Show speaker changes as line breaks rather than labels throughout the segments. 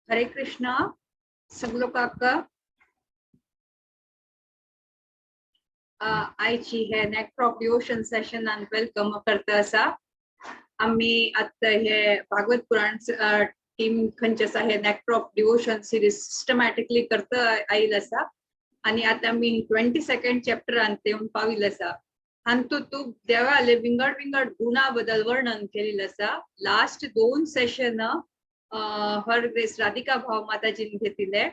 हरे कृष्णा सगलो काका. आयची हे नेक्टर ऑफ डिवोशन सेशनान welcome करता आसा. आमी आतां हे भागवत पुराण टीम खंयचे आसा, हे nectar of devotion series systematically करता आयल आसा आणि आतां आमी 22nd चॅप्टरान येवन पाविल्ले आसा. हातूंत तूं देवाले विंगड विंगड गुणा बद्दल वर्णन केलेलें आसा. लास्ट दोन सेशन हर ग्रेस राधिका भाव माताजीन घेतिल्ले.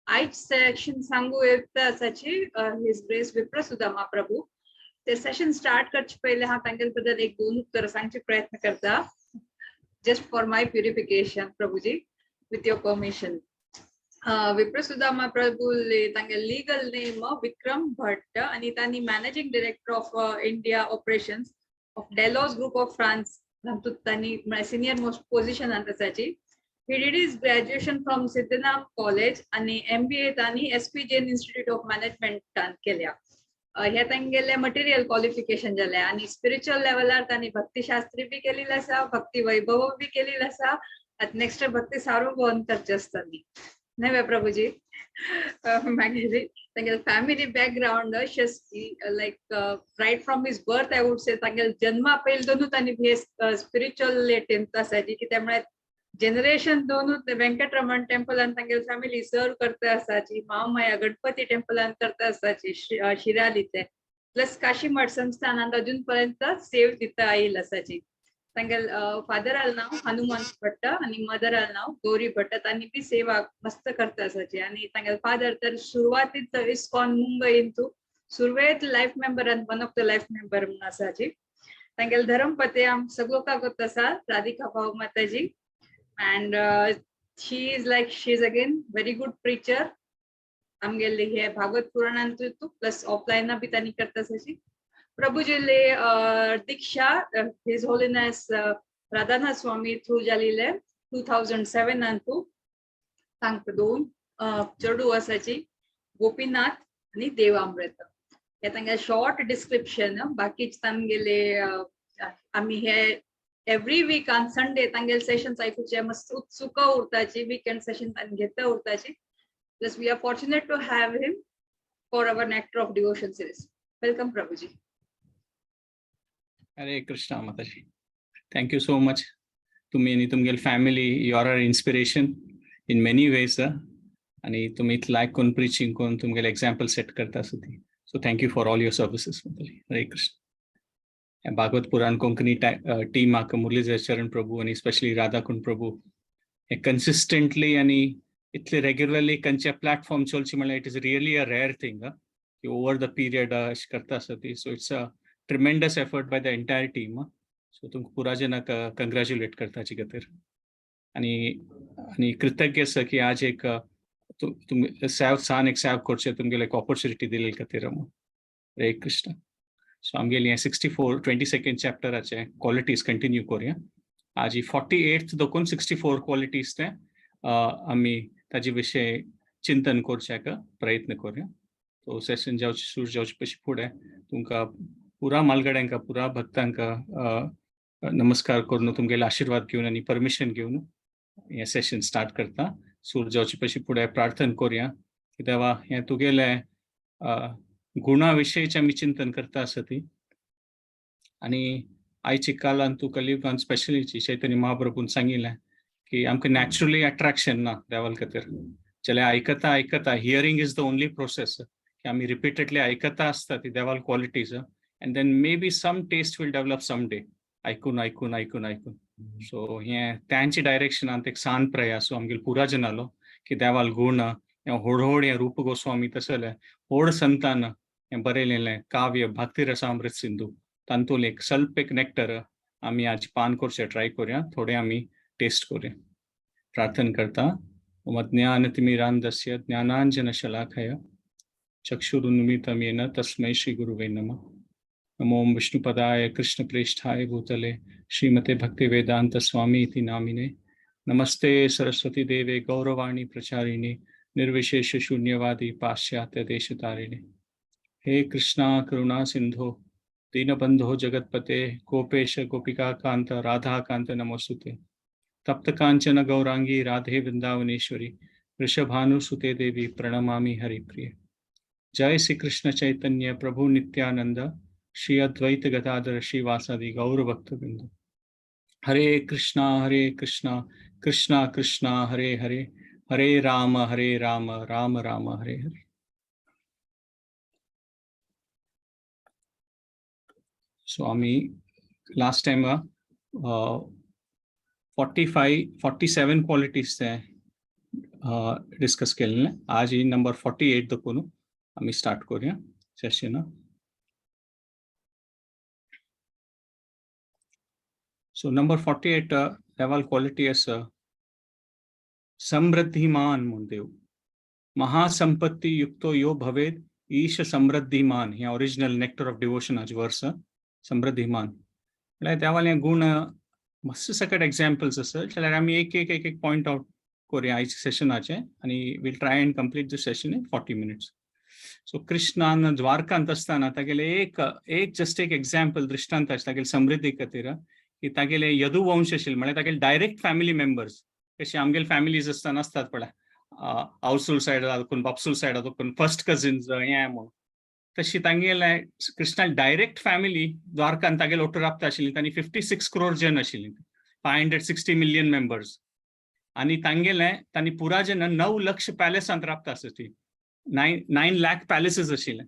आयज सेशन सांगू येता आसाची his grace विप्रसुदामा प्रभू. ते सेशन स्टार्ट करचे पयले हांव तांगेले बद्दल एक दोन उत्तर सांगचे प्रयत्न करता, just for my purification Prabhuji, with your permission. Viprasudama Prabhu तांगे लिगल नेम विक्रम भट्ट आणि तांणी managing director of India operations of Delhaize Group of France हातूंत तांणी सिनियर मोस्ट पोझिशन आसाची. He did his graduation from Siddhanam College आणि MBA तांणी SP Jain institute of मॅनेजमेंटान केल्या. हे तांगेले मटेरियल क्वालिफिकेशन जाले आणि स्पिरिच्युअल लेवलार तांणी भक्तिशास्त्री बी केलेलं आसा, भक्ती वैभव बी केलेलं आसा. आतां नेक्स्ट भक्ती सार्वभौम करचे आसतानी न्हय प्रभूजी. मागीर तांगेले फॅमिली बॅकग्रावंड अशें की like right from his birth, I would say, तांगेले जन्मा पयलीं दोनू तांणी हे स्पिरिच्युअल आसाची, कित्याक म्हळ्यार जनरेशन दोनू व्यंकटरमण टेम्पलान तांगेले फॅमिली सर्व करता आसाची, महामाया गणपती टेम्पलान करता आसाची शिरालीचे, प्लस काशीमठ संस्थानात अजून पर्यंत सेव दिता आयल आसाची. तांगेले फादराल नाव हनुमंत भट्ट आणि मदराल नाव गौरी भट्ट. तांणी बी सेवा मस्त करता आसाची. आणि तांगेले फादर तर सुरवातीच इस्कॉन मुंबईंतू सुरवेत लायफ मेंबर आणि one of the life member म्हणून आसाची. तांगेले धर्मपती आम सगळो का आसा राधिका भाऊ माताजी, and she is again very good preacher. आमगेले हे भागवत पुराणांत प्लस ऑफलायन बी तांणी करता आसाची. प्रभुजीले दीक्षा his holiness Radhanath Swami through जालेले 2007 अंतू. तांकां दोन चेडू आसाची, गोपीनाथ आणि देवामृत. हे तांगे शॉर्ट डिस्क्रिप्शन. बाकीचे तांगेले आमी हे एव्हरी वीक ऑन संडे तांगेले सेशन्स आयकुचे मस्त उत्सुक उरताची. विकेंड सेशन तांणी घेता उरताची. Plus we are fortunate to have him for our Nectar of Devotion series. Welcome, Prabhuji.
Hare Krishna Mataji, thank you so much. तुम्ही आणि तुमगेली family, you are our inspiration in many ways. आणि तुम्ही लायक करून, प्रिचिंग करून तुमगेले example set करता आसा ती. So thank you for all your services Mataji. Hare Krishna. Bhagwat Purana Konkani टीमाक, Murlidhar चरण प्रभू आणि स्पेशली राधाकुंड प्रभू, हे कन्सिस्टंटली आणि इतले रेग्युलरली खंयच्या प्लॅटफॉर्म चलची म्हणल्यार it is really a rare thing की ओवर the period अशें करता आसा ती. So it's a tremendous effort by the entire team. So तुमकां पुरा जनाक कंग्रॅच्युलेट करता हाचे खातीर आणि आणि कृतज्ञ आसा की आज एक तुमी सेव सान एक सेव करचें तुमगेले एक ऑपॉर्च्युनिटी दिल्ले खातीर. हरे कृष्ण. सो आमगेली हें 64 22nd चॅप्टराचे क्वालिटीज कंटिन्यू करूया. आज ही 48th दोकून 64 क्वालिटीज ते आमी ताजे विशय चिंतन करच्याक प्रयत्न करूया. तो सेशन जावचे, सुरू जावचे पयलीं फुडें तुमकां पुरा मालगड्यांका, पुरा भक्तांका नमस्कार करून, तुमगेले आशिर्वाद घेवन आनी परमिशन घेवन हें सेशन स्टार्ट करता. सुरू जावचे पयलीं फुडें प्रार्थना करूया की देवा, हें तुगेलें गुणा विशयीचें आमी चिंतन करता आसा ती आनी आयच्या कालान तूं कलियुगान स्पेशली चैतन्य महाप्रभून सांगिल्लें की आमकां नॅचरली अट्रॅक्शन ना देवाल खातीर. जाल्यार आयकता आयकता, hearing is the only process की आमी रिपीटेडली आयकता आसता ती देवाल qualities, and then maybe some taste will develop some day, आयकून आयकून आयकून आयकून. सो हें त्यांच्या डायरेक्शनान एक सान प्रयास आमगेले पुरा जनालो की देवाल गुण हें होड हें रूप गोस्वामी तसले होड संतान हें बरयलेलें काव्य भक्ती रसामृत सिंधू तातूंत एक स्वल्प एक नेक्टर आमी आज पान करचें ट्राय करूया, थोडें आमी टेस्ट करूया. प्रार्थना करता. ओम अज्ञानतिमिरान्धस्य ज्ञानाञ्जनशलाकया चक्षुरुन्मीलितं येन तस्मै श्रीगुरुवे नमः. नमो विष्णुपदाय कृष्णप्रेष्ठाय भूतले श्रीमते भक्तिवेदांत स्वामी इति नामिने. नमस्ते सरस्वती देवे गौरवाणी प्रचारिणे निर्विशेष शून्यवादी पाश्चात्य देशतारिणे. हे कृष्णा करुणा सिंधो दीनबंधो जगतपते गोपेश गोपिका कांत राधा कांत नमोस्तुते. तप्त कांचन गौरांगी राधे वृंदावनेश्वरी, वृषभानुसुते देवी प्रणमामि हरिप्रिये। जय श्री कृष्ण चैतन्य प्रभु नित्यानंद, श्री अद्वैत गदाधर श्रीवासादि गौर भक्तवृंद। हरे कृष्णा कृष्णा कृष्णा हरे हरे, हरे राम राम राम हरे हरे। सो आम्ही लास्ट टाइम 45 47 क्वालिटीज ते डिस्कस केलेले। आज ही नंबर 48 दाखवून आम्ही स्टार्ट करूया session. So number 48 level quality आसा समृद्धिमान म्हूण देव। महासंपत्ती युक्तो यो भवेद ईश समृद्धिमान। हे ओरिजिनल नेक्टर ऑफ डिवोशन आज वर्स समृद्धिमान म्हळ्यार देवाले गुण मस्त सकट एग्जाम्पल्स आसा, जाल्यार आमी एक एक एक एक पॉयंट आउट करूया आयच्या सेशनाचे आनी we'll try and complete the session in 40 minutes. So कृष्णान द्वारकांत आसतना तागेले एक एक जस्ट एक एग्जाम्पल दृश्टांत आसा तागेले समृद्धी खातीर की तागेले यदुवंश आशिल्ले, म्हळ्यार तागेले डायरेक्ट फॅमिली मेंबर्स, कशी आमगेले फॅमिलीज आसतना आसतात पळय, आवसूल सायडा कोण बापसूल सायडा कोण फर्स्ट कजिन्स हें म्हणून, तशी तांगेले कृष्णा डायरेक्ट फॅमिली द्वारकान तागेले ओटो राबता आशिल्ली। तांणी 56 क्रोर जन आशिल्ली, 560 मिलियन मेंबर्स। आनी तांगेले तांणी पुरा जन 9 लक्ष पॅलेसांत राबता आसता, 9 लाख पॅलेसीस आशिल्ले।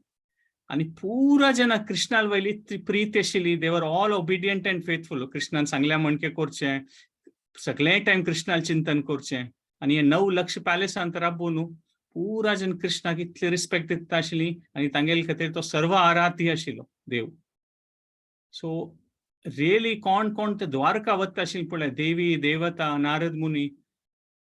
आनी पुरा जना कृष्णाल वयली प्रीत आशिल्ली, they were all obedient and faithful. कृष्णान सांगल्या म्हणके करचें, सगळे टायम कृष्णाल चिंतन करचें। आनी हे 9 लक्ष पॅलेसांत राबून पुरा जन कृष्णाक इतली रिस्पेक्ट दिता आशिल्ली आनी तांगेले खातीर तो सर्व आराध्य आशिल्लो देव। सो रियली कोण कोण ते द्वारका वता आशिल्ली पळय, देवी देवता नारद मुनी,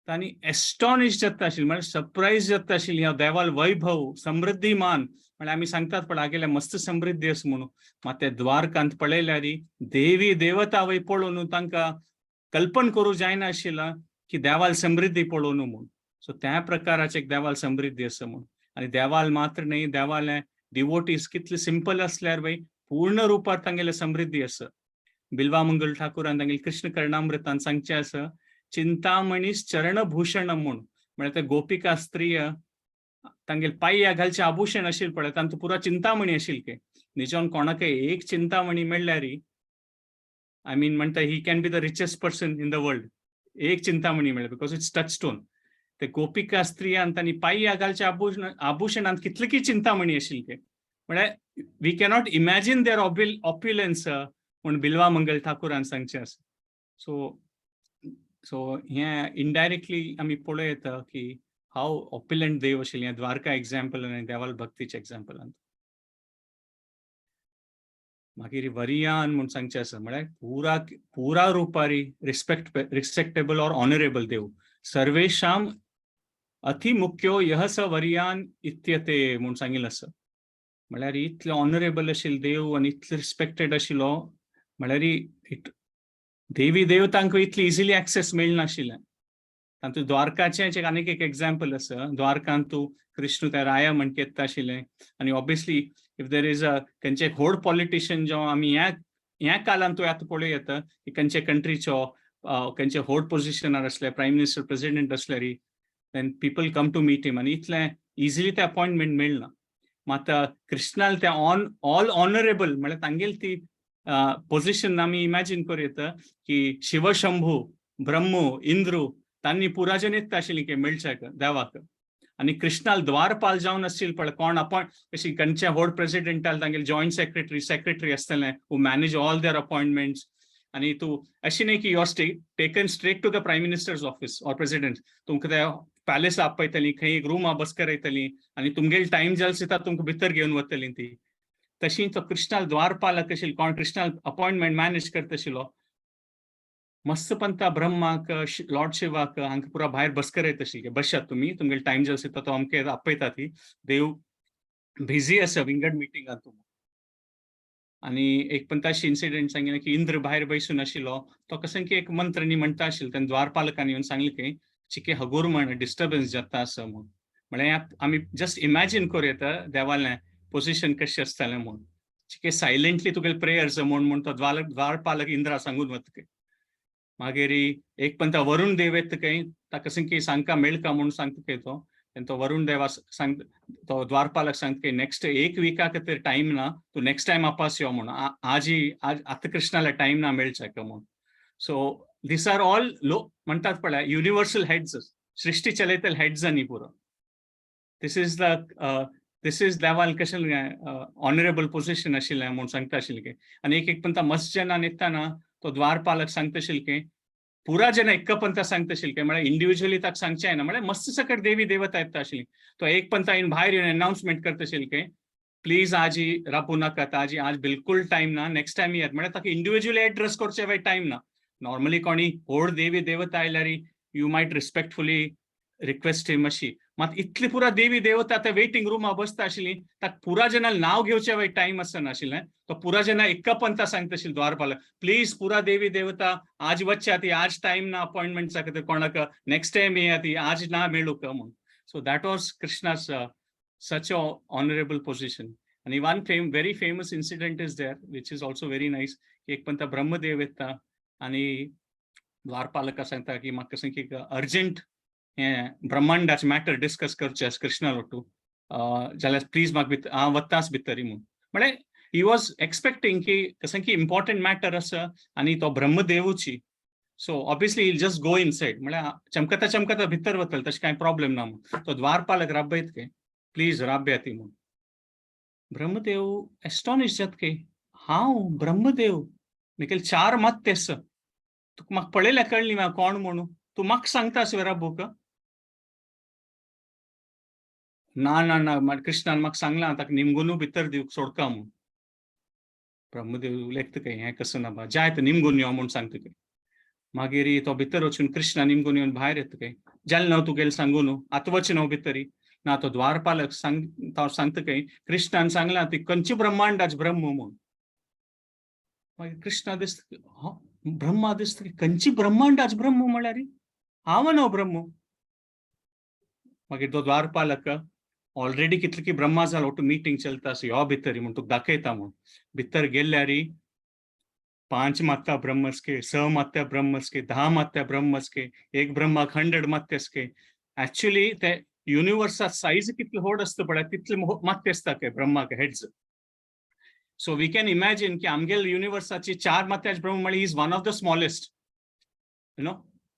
तांणी एस्टॉनिश जाता आशिल्ली, म्हळ्यार सरप्रायज जाता आशिल्ली ह्या देवाल वैभव समृद्धिमान। म्हळ्यार आमी सांगतात पळय आगेले मस्त समृद्धी आसा म्हणून, मात ते द्वारकांत पळयल्यार देवी देवता वय पळोवन तांकां कल्पन करूं जायना आशिल्ला की देवाल समृद्धी पळोवन म्हूण। सो त्या प्रकाराचे एक देवाल समृद्धी आसा म्हूण। आनी देवाल मात्र न्हय, देवाले डिवोटीज कितले सिंपल आसल्यार बाई पूर्ण रुपार तांगेले समृद्धी आसा। बिल्वा मंगल ठाकुरान तांगेले कृष्ण कर्णामृतान सांगचें आसा, चिंतामणीस चरणभूषण म्हूण, म्हळ्यार ते गोपिका स्त्रीय तांगेले पांया घालचें आभूषण आशिल्लें पळय, तांतूं पुरा चिंतामणी आशिल्लें की निजान कोणाकय एक चिंतामणी मेळ्ळ्यार I mean म्हणटा he can be the richest person in the world. एक चिंतामणी मेळ्ळें because it's touch stone. ते गोपिका स्त्रियान तांणी पांया घालच्या आभूषणांत कितले की चिंतामणी आशिल्ले ते, म्हळ्यार we cannot imagine there opulence म्हूण बिल्वा मंगल ठाकुरान सांगचें आसा। सो सो हें इनडायरेक्टली आमी पळोवं येता की हाव ऑप्युलंट देव आशिल्लें हें द्वारका एग्जाम्पल आनी देवाल भक्तीचें एग्जाम्पलान। मागीर वरियान म्हूण सांगचें आसा, म्हळ्यार पुरा पुरा रुपारी रिस्पेक्टेबल ऑर ऑनरेबल देव। सर्वेशाम अतिमुख्यो यह स वरियान इत्यते म्हूण सांगिल्लें आसा। म्हळ्यार इतले ऑनरेबल आशिल्ले देव आनी इतले रिस्पेक्टेड आशिल्लो, म्हळ्यार it देवी देवतांक इतली इजिली एक्सेस मेळनाशिल्लें। तातूंत द्वारकाचें आनीक एक एग्जाम्पल आसा। द्वारकांत तूं कृष्ण त्या राया म्हणके येता आशिल्लें आनी obviously if there is a खंयचे व्हड पॉलिटिशियन जेव्हा आमी ह्या ह्या कालान तूं आतां पळोवं येता की खंयचे कंट्रीचो खंयचे व्हड पोजिशनार आसले, प्रायम मिनिस्टर प्रेसिडेंट आसल्यार, then people come to meet him आनी इतलें इजिली ते अपॉयंटमेंट मेळना। मात कृष्णाल ते ऑन ऑल ऑनरेबल, म्हळ्यार तांगेली ती पोजिशन आमी इमॅजीन करूं येता की शिवशंभू ब्रह्मो इंद्रू तांणी पुराजन येता आशिल्ली की मेळच्याक देवाक। आनी कृष्णाल द्वारपाल जावन आशिल्ले पळय, कोण अपॉयंट कशी खंयच्या व्हड प्रेसिडेंटाल तांगेले जॉयंट सेक्रेटरी सेक्रेटरी आसतले who manage all their appointments. आनी तूं अशें न्ही की you are taken straight to the prime minister's office or president, तुमकां त्या पॅलेस आपयतली, खंय एक रूम बसकरयतली आनी तुमगेले टायम जाल सुद्दां तुमकां भितर घेवन वतली ती। तशी तो कृष्णाल द्वारपालक आशिल्लो, कोण कृष्णाल अपॉयंटमेंट मॅनेज करता आशिल्लो, मस्त पंता ब्रह्माक लॉर्ड शिवाक हांकां पुरा भायर बसकरयत आशिल्ले, बसात तुमी, तुमगेले टायम जाल सुद्दां तो अमके आपयता ती देव बिझी आसा विंगड मिटिंगान तूं। आनी एक पण अशी इन्सिडेंट सांगिल्लें की इंद्र भायर बैसून आशिल्लो, तो कसं की एक मंत्र न्ही म्हणटा आशिल्लो, तेन्ना द्वारपालकान येवन सांगलें की चिके हगूर म्हण डिस्टर्बन्स जाता आसा म्हूण। म्हळ्यार आमी जस्ट इमॅजीन करूं येता देवालें पोजिशन कशें आसतालें म्हूण। चिके सायलेंटली तुगेले प्रेयर्स म्हूण म्हूण तो द्वारपालक इंद्रा सांगून वता। मागीर एक पंता वरुण देव येता खंय, ताका की सांगका मेळका म्हणून सांगता खंय तो. आनी तो वरुण देवा सांग, तो द्वारपालक सांगता की नेक्स्ट एक विका खातीर टायम ना, तूं नेक्स्ट टायम आपास यो म्हणून. आजी आज आतां कृष्णाला टायम ना मेळचाक म्हणून. सो these are all लो म्हणतात पळय युनिवर्सल हेड्स, सृष्टी चलयतले हेड्स न्ही पुरो. This is देवाल कशें ऑनरेबल पोझिशन आशिल्लें म्हूण सांगता आशिल्लें की. आनी एक एक पंता मस्त जेन्ना येतना तो द्वारपालक सांगता आशिल्लें की पुरा जेन्ना एक पंता सांगता आशिल्लें की, म्हळ्यार इंडिव्हिज्युअली ताका सांगचें जायना, म्हळ्यार मस्त सकट देवी देवता येता आशिल्ली. तो एक पंता येवन भायर येवन अनाउन्समेंट करता आशिल्लें की प्लीज आजी राबू नाकात, आजी आज बिलकुल टायम ना, नेक्स्ट टायम येयात. म्हळ्यार ताका इंडिव्हिज्युअली एड्रेस करचे वेळ टायम ना. नॉर्मली कोणी व्हड देवी देवता आयल्यार you might respectfully request him अशी, मात इतली पुरा देवी देवता त्या वेटिंग रुमा बसता आशिल्ली, ताका पुरा जेन्ना नांव घेवचे वेळ टायम आसनाशिल्लें. तो पुरा जेन्ना एका पंता सांगता आशिल्लो द्वारपालक, प्लीज पुरा देवी देवता आज वच्च्या ती, आज टायम ना अपॉइंटमेंट खातीर कोणाक, नेक्स्ट टायम येया ती, आज ना मेळूंक म्हणून. So that was Krishna's such a honourable position. आणि one very famous incident is there, which is also very nice. एक पंता ब्रह्मदेव येता आणि द्वारपालका सांगता की म्हाका कशें की अर्जंट हें ब्रह्मांडाचें मॅटर डिस्कस करचें आसा कृष्णा लोटू, जाल्यार प्लीज म्हाका भितर, हांव वताच भितरी म्हूण. म्हळ्यार he was expecting की कशें की इम्पॉर्टंट मॅटर आसा आनी तो ब्रह्मदेवूची, so obviously he'll just go inside. म्हळ्यार चमकता चमकता भितर वतले, तशें कांय प्रॉब्लेम ना म्हूण. तो द्वारपालक राबयत के प्लीज राब्या ती म्हूण. ब्रह्मदेव एस्टॉनिश जात की हांव ब्रह्मदेव, मिगेल चार मात्ते आसा, तुका म्हाका पळयल्यार कळ्ळी म्हाका कोण म्हणून, तूं म्हाका सांगता राबूक? ना ना ना, कृष्णान म्हाका सांगलां ताका निमगुनू भितर दिवंक सोडका म्हूण. ब्रह्मदेव लेखता काय हें कसं ना बा, जाय तर निमगून यो म्हूण सांगता काय. मागीर तो भितर वचून कृष्णा निमगून येवन भायर येता काय, जालें न्हू तुगेलें सांगून, आतां वच न्हू भितरी. ना, तो द्वारपालक सांग, तो सांगता काय कृष्णान सांगलां ती खंयची ब्रह्मांडाच ब्रह्म म्हूण. मागीर कृष्णा दिसता, ब्रह्मा दिसता की खंयची ब्रह्मांडाच ब्रह्म म्हळ्यार हांव न्हू ब्रह्म. मागीर तो द्वारपालक ऑलरेडी कितले की ब्रह्मा जालो टू मिटींग चलता आसा, यो भितर म्हूण तुका दाखयता म्हूण. भितर गेल्यारी 5 मात्या ब्रह्मस्के, 6 मात्या ब्रह्मस्के, 10 मात्या ब्रह्मस्के, एक ब्रह्माक 100 मात्यास्के. ऍक्च्युली ते युनिवर्सा साईज कितले व्हड आसता पळय, तितले मात्य आसता काय ब्रह्माक heads. So we can imagine की आमगेल युनिवर्साची 4 मात्याच ब्रह्म म्हळ्यार is one of the smallest.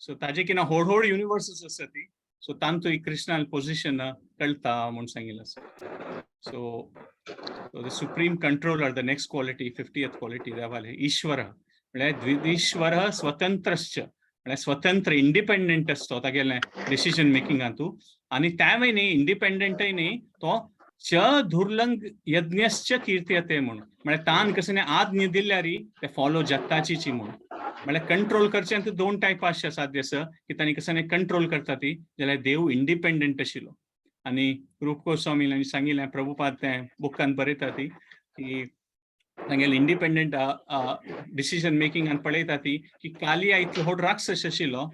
So ताजे किना व्हड व्हड युनिवर्सस आसा ती. सो तांतू कृष्णान पोझिशन कळटा म्हूण सांगिल्लें आसा. So the supreme controller, the next quality, 50th quality देवाले ईश्वर, म्हळ्यार द्वितीश्वर स्वतंत्रश्च, म्हळ्यार स्वतंत्र इंडिपेंडंट आसतो तागेलें डिसिजन मेकिंगांतू. आनी त्यावें न्ही इंडिपेंडंटय न्ही, तो च दुर्लंग यज्ञश्च कीर्त्यते म्हूण. म्हळ्यार तान कसं आज्ञा दिल्यारी ते फॉलो जाताचीची म्हूण. म्हळ्यार कंट्रोल करचें आनी दोन टायप आसचे साध्य आसा की तांणी कसं कंट्रोल करता ती, जाल्यार देव इंडिपेंडंट आशिल्लो. आनी रूप गोस्वामीन सांगिल्लें, प्रभुपाद तें बुकान बरयता ती की तांगेले इंडिपेंडंट डिसिजन मेकिंग आनी पळयता ती की कालिया इतलो व्हड राक्षस आशिल्लो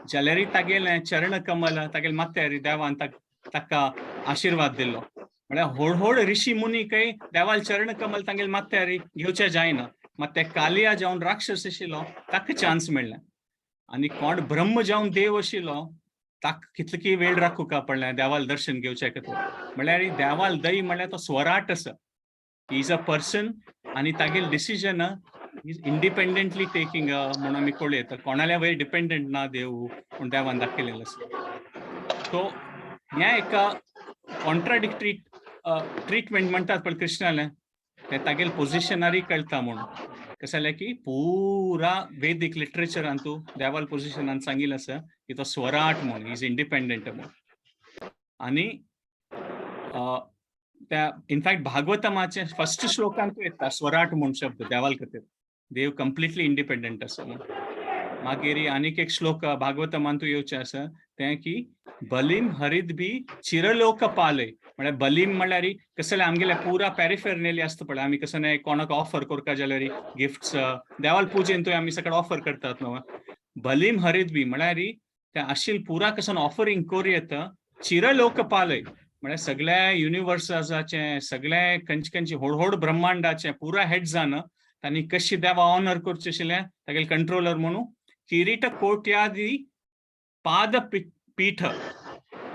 जाल्यारय तागेलें चरण कमल तागेले माथ्यार देवान ताका आशिर्वाद दिल्लो. म्हळ्यार व्हड व्हड ऋषी मुनी काय देवाल चरण कमल तांगेले माथ्यार घेवचें जायना, मात ते कालिया जावन राक्षस आशिल्लो ताका चान्स मेळ्ळें. आनी कोण ब्रह्म जावन देव आशिल्लो ताका कितले वेळ राखूंक पडलें देवाल दर्शन घेवचे खातीर. म्हळ्यार देवाल दई म्हळ्यार तो स्वराट आसा, is a person आनी तागेले डिसिजन is independently taking म्हणून आमी पळयता, कोणाल्या वयर डिपेंडंट ना देव म्हूण देवान दाखयलेलें आसा. सो ह्या एका कॉन्ट्राडिक्टरी ट्रिटमेंट म्हणटात पळय कृष्णालें, ते तागेले पोझिशनारूय कळटा म्हणून. कशें जालें की पुरा वेदीक लिटरेचरान तूं देवाल पोझिशनान सांगिल्लें आसा की तो स्वराट म्हूण, is independent म्हूण. आनी त्या इनफॅक्ट भागवतमाचे फर्स्ट श्लोकान तूं येता स्वराट म्हूण शब्द देवाल खातीर, देव कंप्लिटली इंडिपेंडंट आसा म्हूण. मागीर आनीक एक श्लोक भागवतमान तूं येवचें आसा तें की बलीम हरिद्भी चिरलोक पालय. म्हळ्यार बलीम म्हळ्यार कसले आमगेले पुरा पॅरिफेरनेली आसता पळय, आमी कसं नाही कोणाक ऑफर करता जाल्यार गिफ्ट्स देवाल पुजेन थंय आमी सगळें ऑफर करतात न्हू. बलीम हरिद्भी म्हळ्यार ते आशिल पुरा कसं ऑफरिंग करूं येता चिरलोक पालय, म्हळ्यार सगळ्या युनिवर्साचे सगळे खंयचे खंयचे व्हड व्हड ब्रह्मांडाचे पुरा हेड्सान तांणी कशी देवा ऑनर करचे आशिल्लें तागेले कंट्रोलर म्हणून. किरीट कोट्यादी पाद पीठ.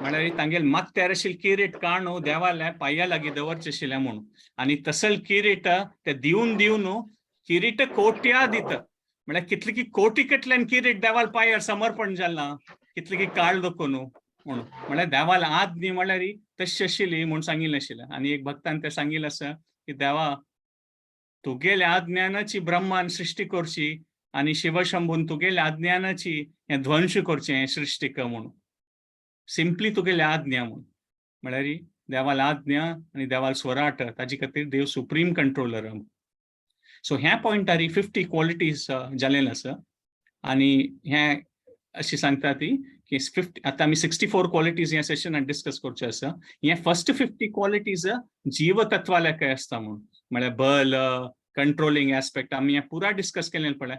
म्हळ्यार तांगेल माथ्यार आशिल्ले किरीट काणू देवाल्या पांया लागीं दवरचें आशिल्लें म्हणून. आनी तसल किरीट ते दिवन दिवन किरीट कोट्यादीत, म्हळ्यार कितले की कोटी कटल्यान किरीट देवाल पांयार समर्पण जाला, कितले की काळ दखून म्हणून. म्हळ्यार देवाल आज्ञा म्हळ्यार तशी आशिल्ली म्हूण सांगिल्लें आशिल्लें. आनी एक भक्तान तें सांगिल्लें आसा की देवा, तुगेल्या आज्ञानाची ब्रह्मान सृश्टी करची आनी शिवशंभून तुगेल्या आज्ञानाची हें ध्वंस करचें हें सृश्टीक म्हणून. सिंपली तुगेल्या आज्ञा म्हणून. म्हळ्यार देवाल आज्ञा आनी देवाल स्वराट, ताजे खातीर देव सुप्रीम कंट्रोलर. सो ह्या पॉयंटार 50 क्वॉलिटीज जालेलें आसा. आनी हें अशी सांगता ती की 50, आतां आमी 64 क्वॉलिटीज ह्या सेशनान डिस्कस करचे आसा. हे फर्स्ट 50 क्वॉलिटीज जीवतत्वा लेखा आसता म्हणून, म्हळ्यार बल, कंट्रोलिंग एस्पेक्ट आमी हें पुरा डिस्कस केलें पळय.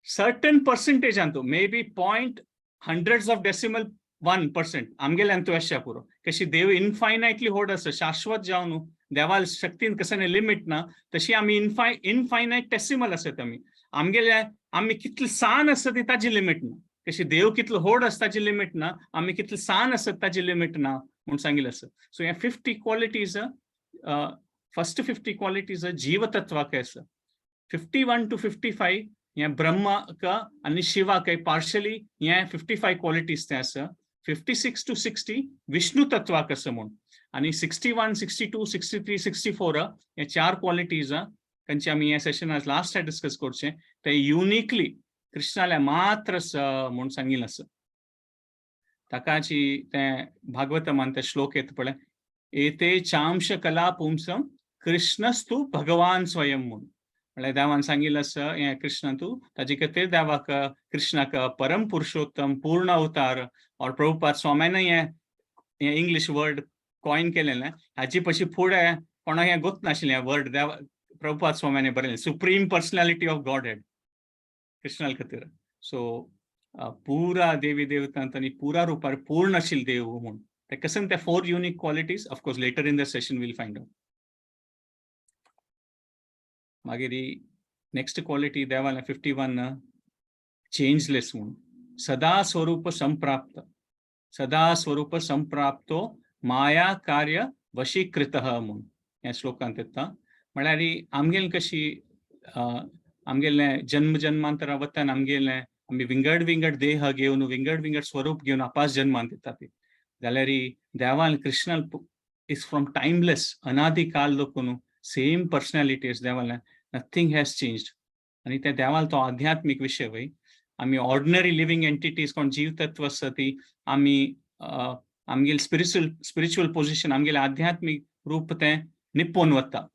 सर्टन पर्संटेजांतू, maybe point hundreds of decimal 1% आमगेल्यान तूं अशें पुरो. कशी देव इनफायनायटली व्हड आसा, शाश्वत जावन देवाल शक्तीन कसं लिमिट ना, तशी आमी इनफायनायट टेसिमल आसत आमी. आमगेल्या आमी कितले सान आसत ती ताजी लिमिट ना. कशी देव कितलो व्हड आसता ताजी लिमिट ना, आमी कितले सान आसत ताजी लिमिट ना म्हूण सांगिल्लें आसा. सो हे 50 क्वॉलिटीज, फर्स्ट 50 क्वॉलिटीज जीवतत्वाक आसा. 51 टू 55 हे ब्रह्माक आनी शिवाक पार्शली हे 55 क्वॉलिटीज ते आसा. 56 टू 60 विष्णू तत्वाक आसा म्हूण. आनी 61, 62, 63, 64 हे चार क्वॉलिटीज तांचे आमी ह्या सेशनात लास्ट डिस्कस करचे, ते युनिकली कृष्णाल्या मात्र म्हूण सांगिल्लें आसा. ताकाची ते भागवतमान ते श्लोक येता पळय, एते चांश कला पुंसम कृष्णस्तु भगवान स्वयं म्हूण. म्हळ्यार देवान सांगिल्लें आसा हें कृष्ण तूं, ताजे खातीर देवाक कृष्णाक परम पुरुषोत्तम, पूर्ण अवतार. और प्रभुपाद स्वाम्यानय हें हें इंग्लीश वर्ड कॉइन केलेलें. हाची पशी फुडें कोणाक हें गोत नाशिल्लें वर्ड. देव प्रभुपाद स्वाम्याने बरयलें, supreme personality of God head Krishna खातीर. सो पुरा देवी देवतांत आनी पुरा रुपार पूर्ण आशिल्ले देव म्हूण. ते कसन ते four unique qualities, of course later in the session we'll find out. मागीर नेक्स्ट क्वालिटी देवाला 51, चेंजलेस म्हूण. सदा स्वरूप संप्राप्त, सदा स्वरूप संप्राप्तो माया कार्य वशीकृत म्हूण ह्या श्लोकांत येता. म्हळ्यार आमगेले कशी आमगेले जन्म जन्मांतरा वतान आमगेले आमी विंगड विंगड देह घेवन, विंगड विंगड स्वरूप घेवन आपास जन्मांत येता ती. जाल्यार देवान कृष्ण is from timeless, अनादी काल लोकून सेम पर्सनॅलिटी देवाला, नथींग हॅज चेंज्ड. आनी त्या देवाल तो आध्यात्मीक विशय वय. आमी ऑर्डिनरी लिव्हिंग एंटिटीज कोण जीवतत्व आसा ती आमी आमगेले स्पिरिच्युअल पोझिशन, आमगेले आध्यात्मीक रूप तें निप्पोवन वता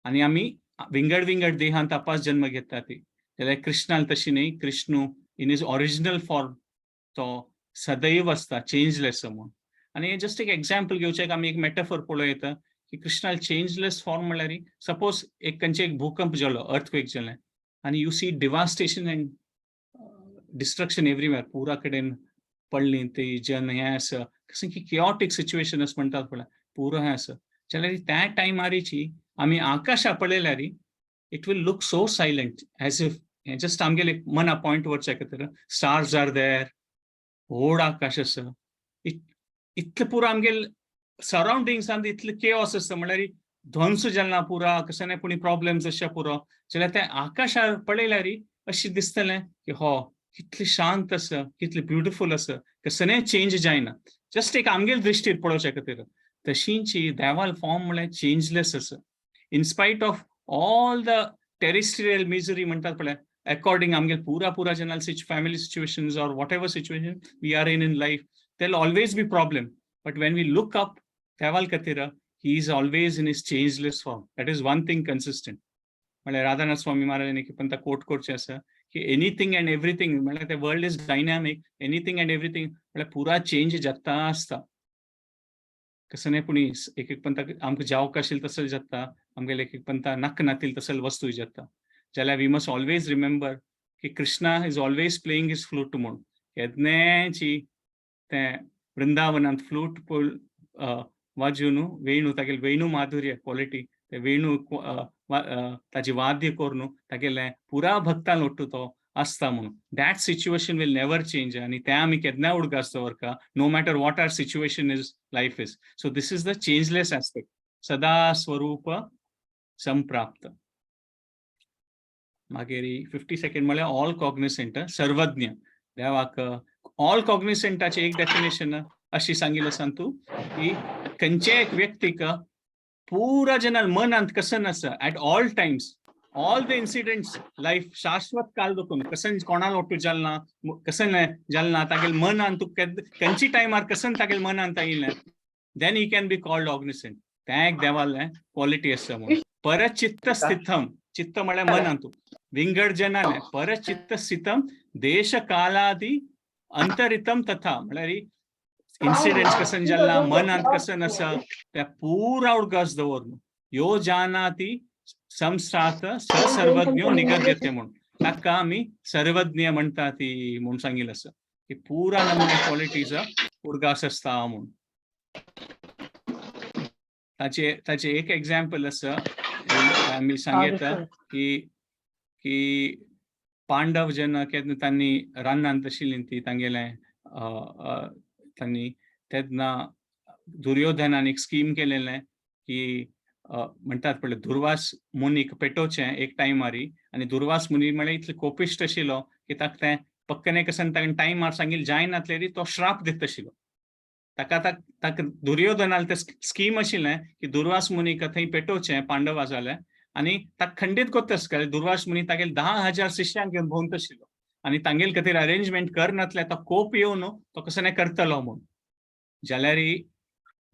आनी आमी विंगड विंगड देहांत आपास जन्म घेता ती. जाल्यार कृष्णाल तशी न्ही. कृष्णू इन his original form तो सदैव आसता, चेंजलेस म्हूण. आनी जस्ट एक एग्जाम्पल घेवचें, आमी एक मेटाफर पळोवं येता की कृष्णाल चेंजलेस फॉर्म म्हणल्यार सपोज एक खंयचे एक भूकंप जालो, अर्थक्वेक जालें आनी you see devastation and destruction everywhere, पुरा कडेन पडली ती जन हें आसा, कशें की केऑटीक सिच्युएशन अशें म्हणटात पळय, पुरो हें आसा. जाल्यार त्या टायमारीची आमी आकाशा पळयल्यार it will look so silent, as if हें जस्ट आमगेले मना पॉयंट वरच्या खातीर. स्टार्स are there, व्हड आकाश आसा, इतलें पुरो आमगेले सरावंडिंग्सान इतलें केओस आसता, म्हणल्यार ध्वंस जाला पुरा, कशें नाय पुणी प्रॉब्लेम्स अशे पुरो. जाल्यार त्या आकाशार पळयल्यार अशें दिसतलें की हो कितलें शांत आसा, कितलें ब्युटिफूल आसा, कसलें चेंज जायना. जस्ट एक आमगेले दृश्टीर पळोवच्या खातीर. तशींची देवाल फॉर्म म्हणल्यार चेंजलेस आसा, in spite of all the terrestrial misery म्हणटात पळय. अकॉर्डिंग आमगेले पुरा पुरा general family situations or whatever situation we are in life, there always be problem, but when we look up देवाल खातीर, he is always in his changeless form. That is one thing consistent. म्हळ्यार राधानाथ स्वामी महाराजांनी पण कोट करचें आसा की anything and everything, म्हळ्यार ते world is dynamic, anything and everything, म्हळ्यार पुरा चेंज जाता आसता. कसं नाही पुणी एक एक पंता आमकां जावक आशिल्लें तसो जाता, आमगेले एक एक पंता नाका नातील तसले वस्तू जाता. जाल्यार we must always remember की Krishna is always playing his flute म्हूण. केदनेची तें वृंदावनांत फ्लूट वाजून वेणू, तागेले वेणू माधुर्य क्वॉलिटी, ते वेणू ताजी वाद्य करून तागेले पुरा भक्तान ओट्टू तो आसता म्हणून. That situation will never change आनी तें आमी केन्ना उडगास दवरता, no matter what our situation is, life is. So this is the changeless aspect, सदा स्वरूप संप्राप्त. मागीर 52nd म्हळ्यार ऑल कॉग्निसंट, सर्वज्ञ. देवाक ऑल कॉग्निसंटाचे एक डेफिनेशन अशी सांगिल्लें आसा तूं की खंयच्याय एक व्यक्तीक पुरा जेन्ना मनांत कसन आसा, at all times, all the incidents, life शाश्वत काल दोखून कसन कोणाल ओटू जाल ना, कसन जाल ना, तागेल मनांत तूं खंयची टायमार कसन तागेल मनांत आयिल्लें, then he can be called cognizant. तें एक देवालें क्वॉलिटी आसा म्हणून. परचित्त स्थितम, चित्त म्हळ्यार मनांत विंगड जनाले परचित्त स्थितम देश कालादी अंतरितम तथा, म्हळ्यार इन्सिडेंट्स कसन जाला, मनांत कसन आसा, त्या पुरा उडगास दवरून यो जानाति संसात स सर्वज्ञो निगद्यते म्हणून. ताका आमी सर्वज्ञ म्हणटा ती म्हणून सांगिल्लें आसा की पुरा नमुने क्वॉलिटीज उडगास आसता म्हणून. ताचे ताचे एक एग्जाम्पल आसा, आमी सांगता की की पांडव जेन्ना केन्ना तांणी रानांत आशिल्लीं ती तांगेलें तांणी तेन्ना दुर्योधनान एक स्कीम केलेलें की म्हणटात पळय, दुर्वास मुनीक पेटोवचें एक टायमारी. आनी दुर्वास मुनी म्हळ्यार इतले कोपिश्ट आशिल्लो की ताका तें पक्कने कसन ताणें टायमार सांगिल्लें जायनातलेरी तो श्राप दिता आशिल्लो ताका. ताका दुर्योधनाल तें स्कीम आशिल्लें की दुर्वास मुनीक थंय पेटोवचें पांडवा जालें आनी ताका खंडीत कोत्ता आसता. दुर्वास मुनी तागेले 10,000 शिष्यांक घेवन भोंवता आशिल्लो आनी तांगेले खातीर अरेंजमेंट करनातले तो कोप येवन तो कसो नाय करतलो म्हूण. जाल्यार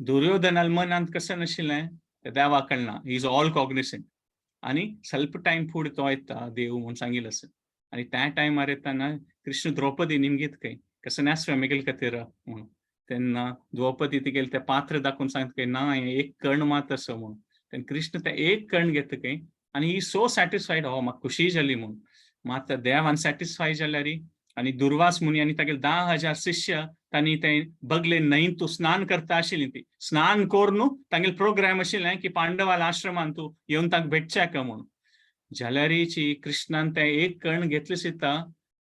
दुर्योधनाल मनांत कशें नाशिल्लें तें देवाक कळना, he is all cognizant. आनी स्वल्प टायम फुडें तो येता देव म्हूण सांगिल्लें आसा. आनी त्या टायमार येताना कृष्ण द्रौपदी निमगीत खंय कसो नासवे मेगेले खातीर म्हणून. तेन्ना द्रौपदी तिगेले तें पात्र दाखोवन सांगता की ना, हें एक कर्ण मात आसा म्हणून. तेन्ना कृष्ण तें एक कर्ण घेता खंय आनी ही सो सॅटिस्फायड, हो म्हाका खुशी जाली म्हणून. मात देवान सॅटिस्फाय जाल्यार आनी दुर्वास मुनी आनी तागेले 10,000 शिष्य तांणी ते बगले न्हंयत तूं स्नान करता आशिल्ली ती स्नान करून तांगेले प्रोग्राम आशिल्लें की पांडवाल आश्रमान तूं येवन तांकां भेटच्याक म्हणून. जाल्यारीची कृष्णान तें एक कर्ण घेतले सुद्दां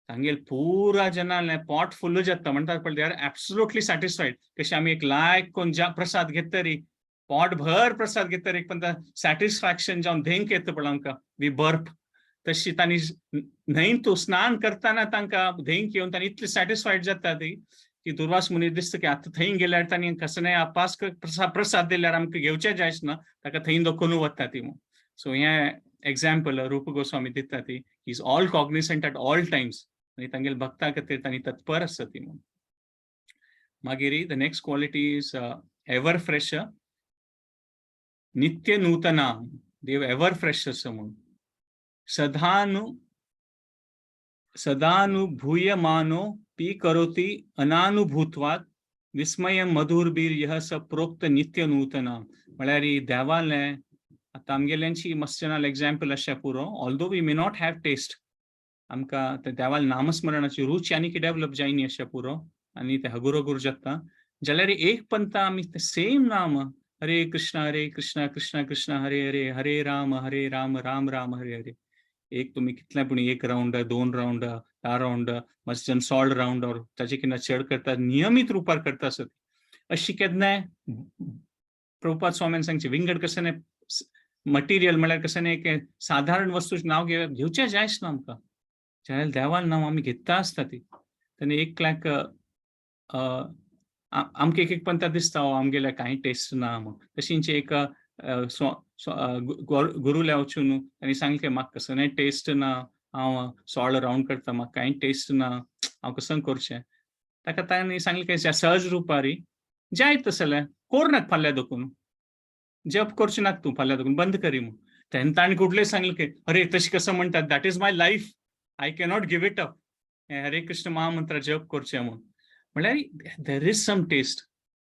तांगेल पुरा जनाले पोट फुल्ल जाता म्हणटात पळय, they are absolutely satisfied. कशें आमी एक लायक कोण ज्या प्रसाद घेतरी, पोट भर प्रसाद घेतरी पण सॅटिस्फॅक्शन जावन धेंक येता पळय आमकां, we burp, तशी तांणी न्हंयत तूं स्नान करतना तांकां धेंक येवन तांणी इतली सॅटिस्फायड जाता ती की दुर्वास मुनी दिसता की आतां थंय गेल्यार तांणी कसो नाय अपास प्रसाद दिल्यार आमकां घेवचें जायच ना, ताका थंय दखून वता ती म्हणून. सो हें एग्जाम्पल रूप गोस्वामी दिता ती is all cognizant at all times आनी तांगेले भक्ता खातीर तांणी तत्पर आसता ती म्हणून. मागीर the next quality is ever fresh, नित्य नूतना. देव एवर फ्रेश आसा म्हणून. सदानु सदानुभूयमानो पी करोति अनानुभूत्वात् विस्मय मधुरबीर यह स प्रोक्त नित्य नूतना. म्हळ्यार देवालें आतां आमगेल्यांची मस्त एग्जाम्पल अशें पुरो, although we may not have taste, आमकां ते देवाल नामस्मरणाची रुची आनी डेव्हलप जायनी अशें पुरो आनी ते हगुर हगुर जाता, जाल्यार एक पंथा आमी ते सेम नाम हरे कृष्ण हरे कृष्ण कृष्ण कृष्ण हरे हरे, हरे राम हरे राम राम राम हरे हरे, एक तुमी कितले पूण एक रावंड, दोन रावंड, चार रावंड, मातशें जन सोळ रावंड और ताचे कितें चड करता, नियमीत रुपार करता आसत अशी केन्नाय प्रभुपाद स्वामीन सांगचें विंगड कशें मटिरियल म्हळ्यार कशें न्ही एक साधारण वस्तूचें नांव घेवचें जायच ना आमकां, जाल्यार देवान नांव आमी घेता आसता ती. तेन्ना एकल्याक आमकां एक एक पंथा दिसता, हो आमगेल्या कांय टेस्ट ना म्हूण. तशींच एक गुरुल्या वचून तांणी सांगलें की म्हाका कसो टेस्ट ना, हांव सोळ रावंड करता, म्हाका कांय टेस्ट ना, हांव कसो करचें? ताका तांणी सांगलें की सहज रुपारी जायत तसलें कोर नाका, फाल्यां दोकून जप करचें नाका तूं, फाल्यां दोकून बंद करी म्हूण. तेन्ना ताणें कुडले सांगलें की अरे, तशें कसं म्हणटात? That is my life, I cannot give it up. Hare Krishna महामंत्र जप करचें म्हूण. म्हळ्यार there is some test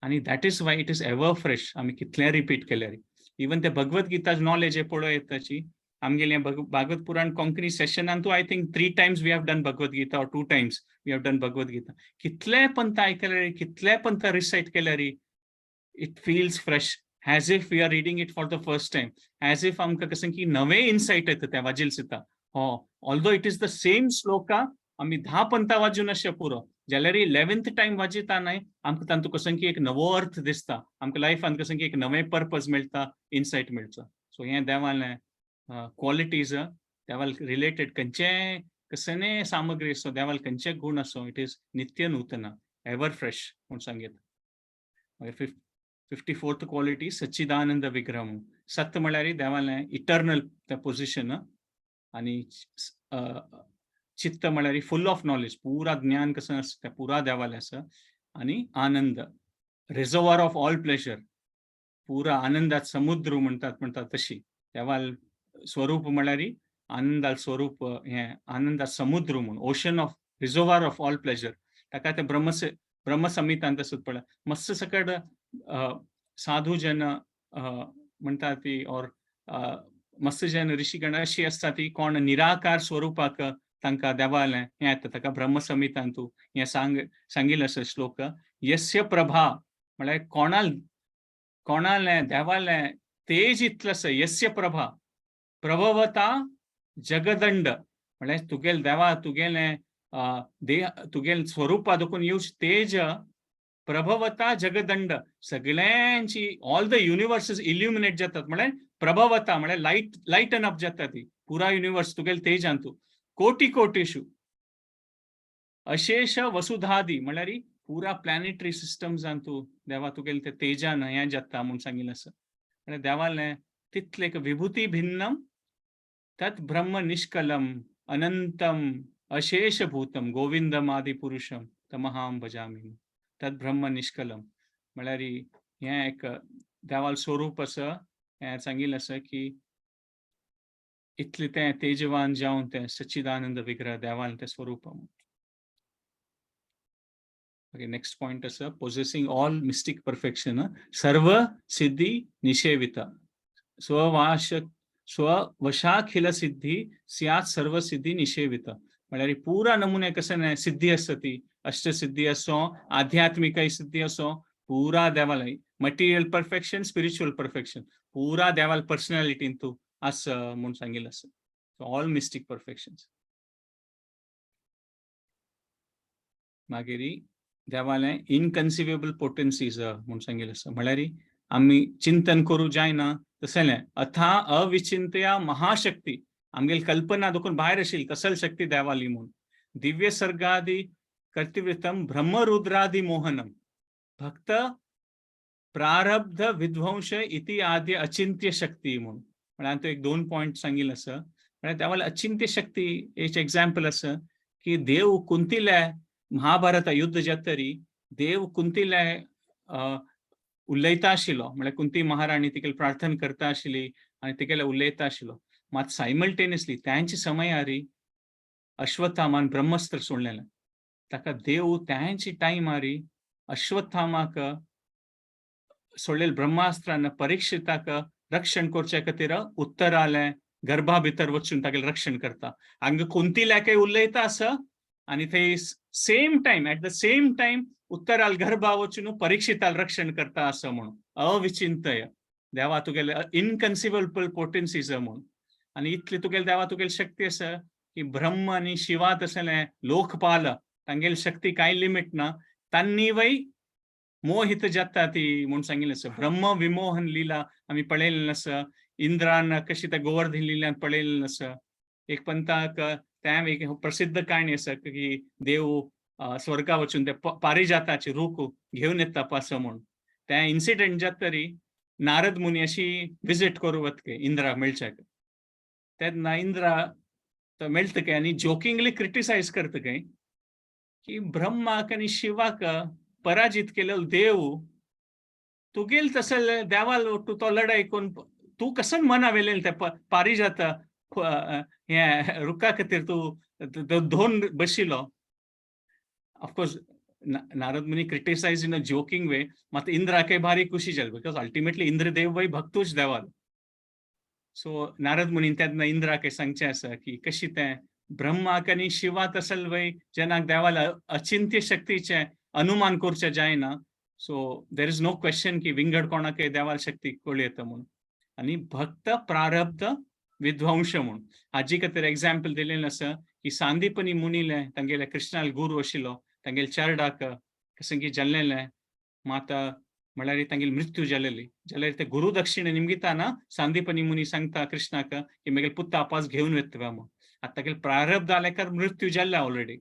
आनी that is why it is ever fresh. आमी कितलें रिपीट केल्यार, इवन ते भगवत गीता नॉलेज पळय येताची आमगेलें भागवत पुराण कोंकणी सेशनान तूं I think three times we have done Bhagavad Gita or two times we have done Bhagavad Gita. कितले पंथ आयकल्यार, कितले पंथ रिसायट केल्यार, it feels fresh, as if we are reading it for the first time, as if आमकां कसं की नवे इन्सायट येता त्या वाजील सुद्दां. हो Although it is the same shloka, आमी 10 पंता वाजून अशें पुरो जाल्यार 11th time वाजयता न्हय आमकां तांतू कसं की एक नवो अर्थ दिसता, आमकां लायफान कसं की एक नवें पर्पज मेळटा, इनसायट मेळटा. सो हें देवालें क्वॉलिटीज, देवाल रिलेटेड खंयचें कसने सामग्री आसो, देवाल खंयचे गुण आसो, it is नित्य नूतन, एवर फ्रेश म्हूण सांगीत. मागीर 54th quality सच्चिदानंद विग्रह. सत म्हळ्यार देवालें इटर्नल तें पोजिशन आनी चित्त म्हळ्यार फुल ऑफ नॉलेज, पुरा ज्ञान कसं आसता तें पुरा देवालें आसा. आनी आनंद, रिजर्वर ऑफ ऑल प्लेजर, पुरा आनंदात समुद्र म्हणतात म्हणतात तशी देवाल स्वरूप म्हळ्यार आनंदाल स्वरूप, हें आनंदा समुद्र म्हूण, ocean of reservoir of all pleasure. ताका ते ब्रह्मसंहितांत तसोच पळय मस्त सकट साधू जन म्हणटा ती और मस्त जन ऋषीगण अशी आसता ती कोण निराकार स्वरूपाक तांकां देवालें हें येता. ताका ब्रह्मसंहितांतू हें सांगिल्लें आसा श्लोक, यस्य प्रभा म्हळ्यार कोणाल कोणालें देवालें तेज इतलें आसा, यस्य प्रभा प्रभवता जगदंड म्हळ्यार तुगेल देवा तुगेलें देह तुगेल स्वरूपा देखून येवच तेज प्रभवता जगदंड सगळ्यांची ऑल the universes illuminate जातात. म्हळ्यार प्रभवता म्हळ्यार लायट, लायटन अप जाता ती पुरा युनिवर्स तुगेल तेजांतू. कोटी कोटीशु अशेष वसुधादी म्हळ्यार पुरा प्लॅनेटरी सिस्टम्सांतू देवा तुगेल ते तेजान हें जाता म्हूण सांगिल्लें आसा. म्हळ्यार देवालें तितलें एक विभूती भिन्नम तत् ब्रह्म निष्कलम अनंतम अशेषभूतम गोविंदम आदि पुरुषम तमहां भजामि. तत् ब्रह्म निष्कलम म्हळ्यार हें एक देवाल स्वरूप आसा. हें सांगिल्लें आसा की इतलें तें तेजवान जावन तें सच्चिदानंद विग्रह देवान तें स्वरूप. ओके, नेक्स्ट पॉइंट आसा पोजेसिंग ऑल मिस्टीक परफेक्शन, सर्व सिद्धी निषेविता स्ववाश स्ववशाखिल सिद्धी स्यात् सर्व सिद्धी निषेविता. म्हळ्यार पुरा नमुने कशें सिद्धी आसता ती अष्टसिद्धी असो, आध्यात्मिक सिद्धी असो, पुरा देवालय मटेरियल परफेक्शन, स्पिरिच्युअल परफेक्शन पुरा देवाल पर्सनॅलिटीन तूं आसा म्हूण सांगिल्लें आसा. All mystic perfections. मागीर देवालें इनकन्सिवेबल पोटेन्सीज म्हूण सांगिल्लें आसा. म्हळ्यार आमी चिंतन करूं जायना तसलें अथा अविचिंतया महाशक्ती, आमगेली कल्पना देखून भायर आशिल्ली तसल शक्ती देवाली म्हूण. दिव्य सर्गादी कर्तव्यतम ब्रह्मरुद्रादी मोहनम भक्त प्रारब्ध विध्वंस इति आद्य अचिंत्य शक्ती म्हूण. म्हळ्यार तो एक दोन पॉयंट सांगिल्लें आसा. म्हळ्यार देवाली अचिंत्य शक्ती एक एग्जाम्पल आसा की देव कुंतीले महाभारता युद्ध जातरी देव कुंतीले उलयता आशिल्लो. म्हळ्यार कुंती महाराणी तिगेली प्रार्थना करता आशिल्ली आनी तिगेले उलयता आशिल्लो. मात सायमल्टेनियसली त्यांच्या समयारी अश्वत्थामान ब्रह्मास्त्र सोडलेलें. ताका देव त्यांची टायमारी अश्वत्थामाक सोडलेले ब्रह्मास्त्रान परीक्षिताक रक्षण करचे खातीर उत्तरालें गर्भा भितर वचून तागेलें रक्षण करता. हांगा कुंतील्याकय उलयता आसा आनी थंय same time at the same time उत्तराल गर्भा वचून परीक्षिताल रक्षण करता आसा म्हणून अविचिंतय देवा तुगेले इनकन्सिवेबल पोटेन्सीज म्हणून. आनी इतली तुगेले देवा तुगेली शक्ती आसा की ब्रह्म आनी शिवा तसलें लोकपाल तांगेली शक्ती कांय लिमीट ना, तांणी वय मोहित जाता ती म्हूण सांगिल्लें आसा. ब्रह्म विमोहन लीला आमी पळयलें आसा. इंद्रान कशी त्या गोवर्धन लिल्यान पळयलें आसा. एक पंथाक त्या एक प्रसिद्ध काणी आसा की देव स्वर्गा वचून ते पारिजाताचे रूख घेवन येता पासो म्हूण. त्या इन्सिडंट जाता तरी नारद मुनी अशी विजीट करूं वतके इंद्रा मेळच्याक तेन्ना इंद्रा तो मेळटा काय आनी जोकिंगली क्रिटिसायज करता काय की ब्रह्माक आनी शिवाक पराजित केलेलो देव तुगेल तसले देवाल तूं तो लढाई करून तूं कसन मना वेलें ते पारिजाता हें रुखा खातीर तूं दोन बशिल्लो. Of course Narad Muni criticise in a joking way, मात इंद्राकय भारी खुशी जाली because ultimately Indradev वय भक्तूच देवाल. सो नारद मुनीन तेन्ना इंद्राकय सांगचें आसा की कशी तें ब्रह्माक आनी शिवा तसल वय जेन्ना देवाला अचिंत्य शक्तीचें अनुमान करचें जायना. So there is no question की विंगड कोणाकय देवाल शक्ती कळूं येता म्हणून. आनी भक्त प्रारब्ध विध्वंश म्हूण. हाजी खातीर एग्जाम्पल दिलेलें आसा की सांदीपनी मुनीले तांगेले कृष्णाल गुरू आशिल्लो, तांगेले चरडाक कशें की जाल्लेलें माता म्हळ्यार तांगेली मृत्यू जालेली. जाल्यार ते गुरु दक्षिणे निमगिताना सांदीपनी मुनी सांगता कृष्णाक की मेगेले पुता आपास घेवन वता म्हूण. आतां तागेले प्रारब्ध जाल्यार मृत्यू जाल्ला ऑलरेडी.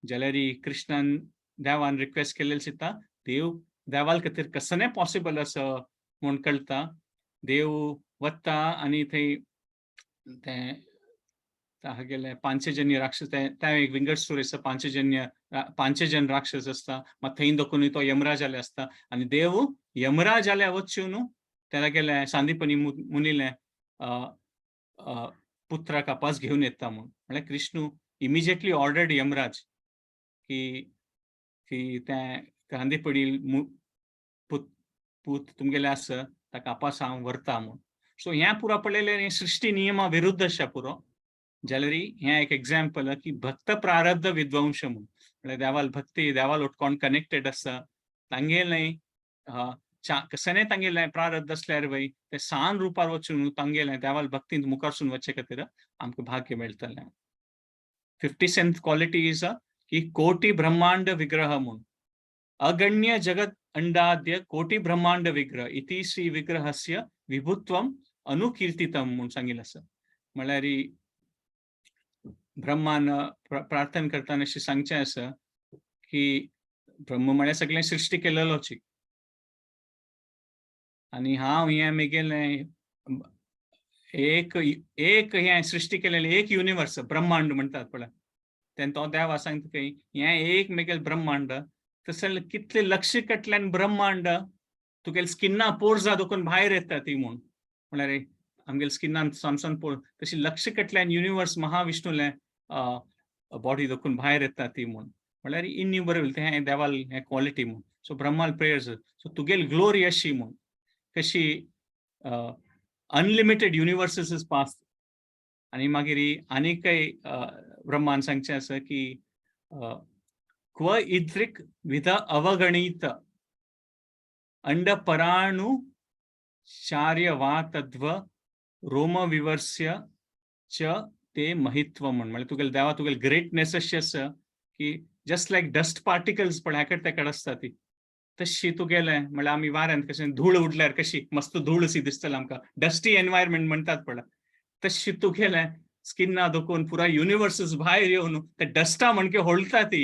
जाल्यार कृष्णान देवान रिक्वेस्ट केलेले चिंता देव देवाल खातीर कसने पॉसिबल आसा म्हूण कळटा. देव वता आनी थंय ते तागेले पांचजन्य राक्षस, ते एक विंगड स्टोरी आसा. पांचजन राक्षस आसता, मात थंय दखून तो यमराजाले आसता आनी देव यमराजाले वचून तागेले सांदीपनी मुनीले पुत्राक आपास घेवन येता म्हूण. म्हळ्यार कृष्णू इमिजिएटली ऑर्डर्ड यमराज की की ते सांदीपनी पूत तुमगेले आसा ताका आपास हांव व्हरता म्हूण. सो हें पुरो पळयल्यार हें सृश्टी नियमा विरुद्ध आसा पुरो. जाल्यार हें एक एग्जाम्पल की भक्त प्रारब्ध विध्वंस म्हूण. म्हळ्यार देवाल भक्ती, देवाल कोण कनेक्टेड आसा तांगेलें कसने तांगेलें प्रारब्ध आसल्यार वय ते सान रुपार वचून तांगेलें देवाल भक्तींत मुखारसून वचचे खातीर आमकां भाग्य मेळटलें. 57th quality is की कोटी ब्रह्मांड विग्रह म्हूण. अगण्य जगत अंडाद्य कोटी ब्रह्मांड विग्रह इति श्री विग्रहस्य विभुत्वम अनुकीर्तितम म्हूण सांगिल्लें आसा. म्हळ्यार ब्रह्मान प्रार्थना करतना अशें सांगचें आसा की ब्रह्म म्हळ्यार सगळें सृश्टी केलेलोची आनी हांव हें मेगेलें एक एक हें सृश्टी केलेलें एक युनिवर्स ब्रह्मांड म्हणटात पळय, तेन्ना तो देवा सांगता की हें एक मेगेलें ब्रह्मांड, तशें कितले लक्ष कटल्यान ब्रह्मांड तुगेले स्किन्ना पोर्जा दोकून भायर येता ती म्हूण. म्हळ्यार आमगेले स्किनान सामसान पोर तशी लक्ष कटल्यान युनिवर्स महाविष्णूले बॉडी दोकून भायर येता ती म्हूण. म्हळ्यार इन्युमरेबल तें देवाल हें क्वॉलिटी म्हूण. सो ब्रह्माल प्रेयर्स सो तुगेली ग्लोरी अशी म्हूण कशी अनलिमिटेड युनिवर्सीस is pass. आनी मागीर आनीकय ब्रह्मान सांगचें आसा की क्व इद्रिक विध अवगणीत अंड पराणु चार्य वा तद्व रोम विवर्स्य च ते महित्व म्हूण. म्हळ्यार तुगेले देवा तुगेले ग्रेटनेस अशी आसा की जस्ट लायक डस्ट पार्टिकल्स पळय हेकड तेकड आसता ती तशी तुगेले. म्हळ्यार आमी वाऱ्यांत कशें धूळ उडल्यार कशी मस्त धूळ अशी दिसतली आमकां, डस्टी एनवायरमेंट म्हणटात पळय, तशी तुगेले स्किन्ना दोकून पुरा युनिवर्सूच भायर येवन ते डस्टा म्हणके होळटा ती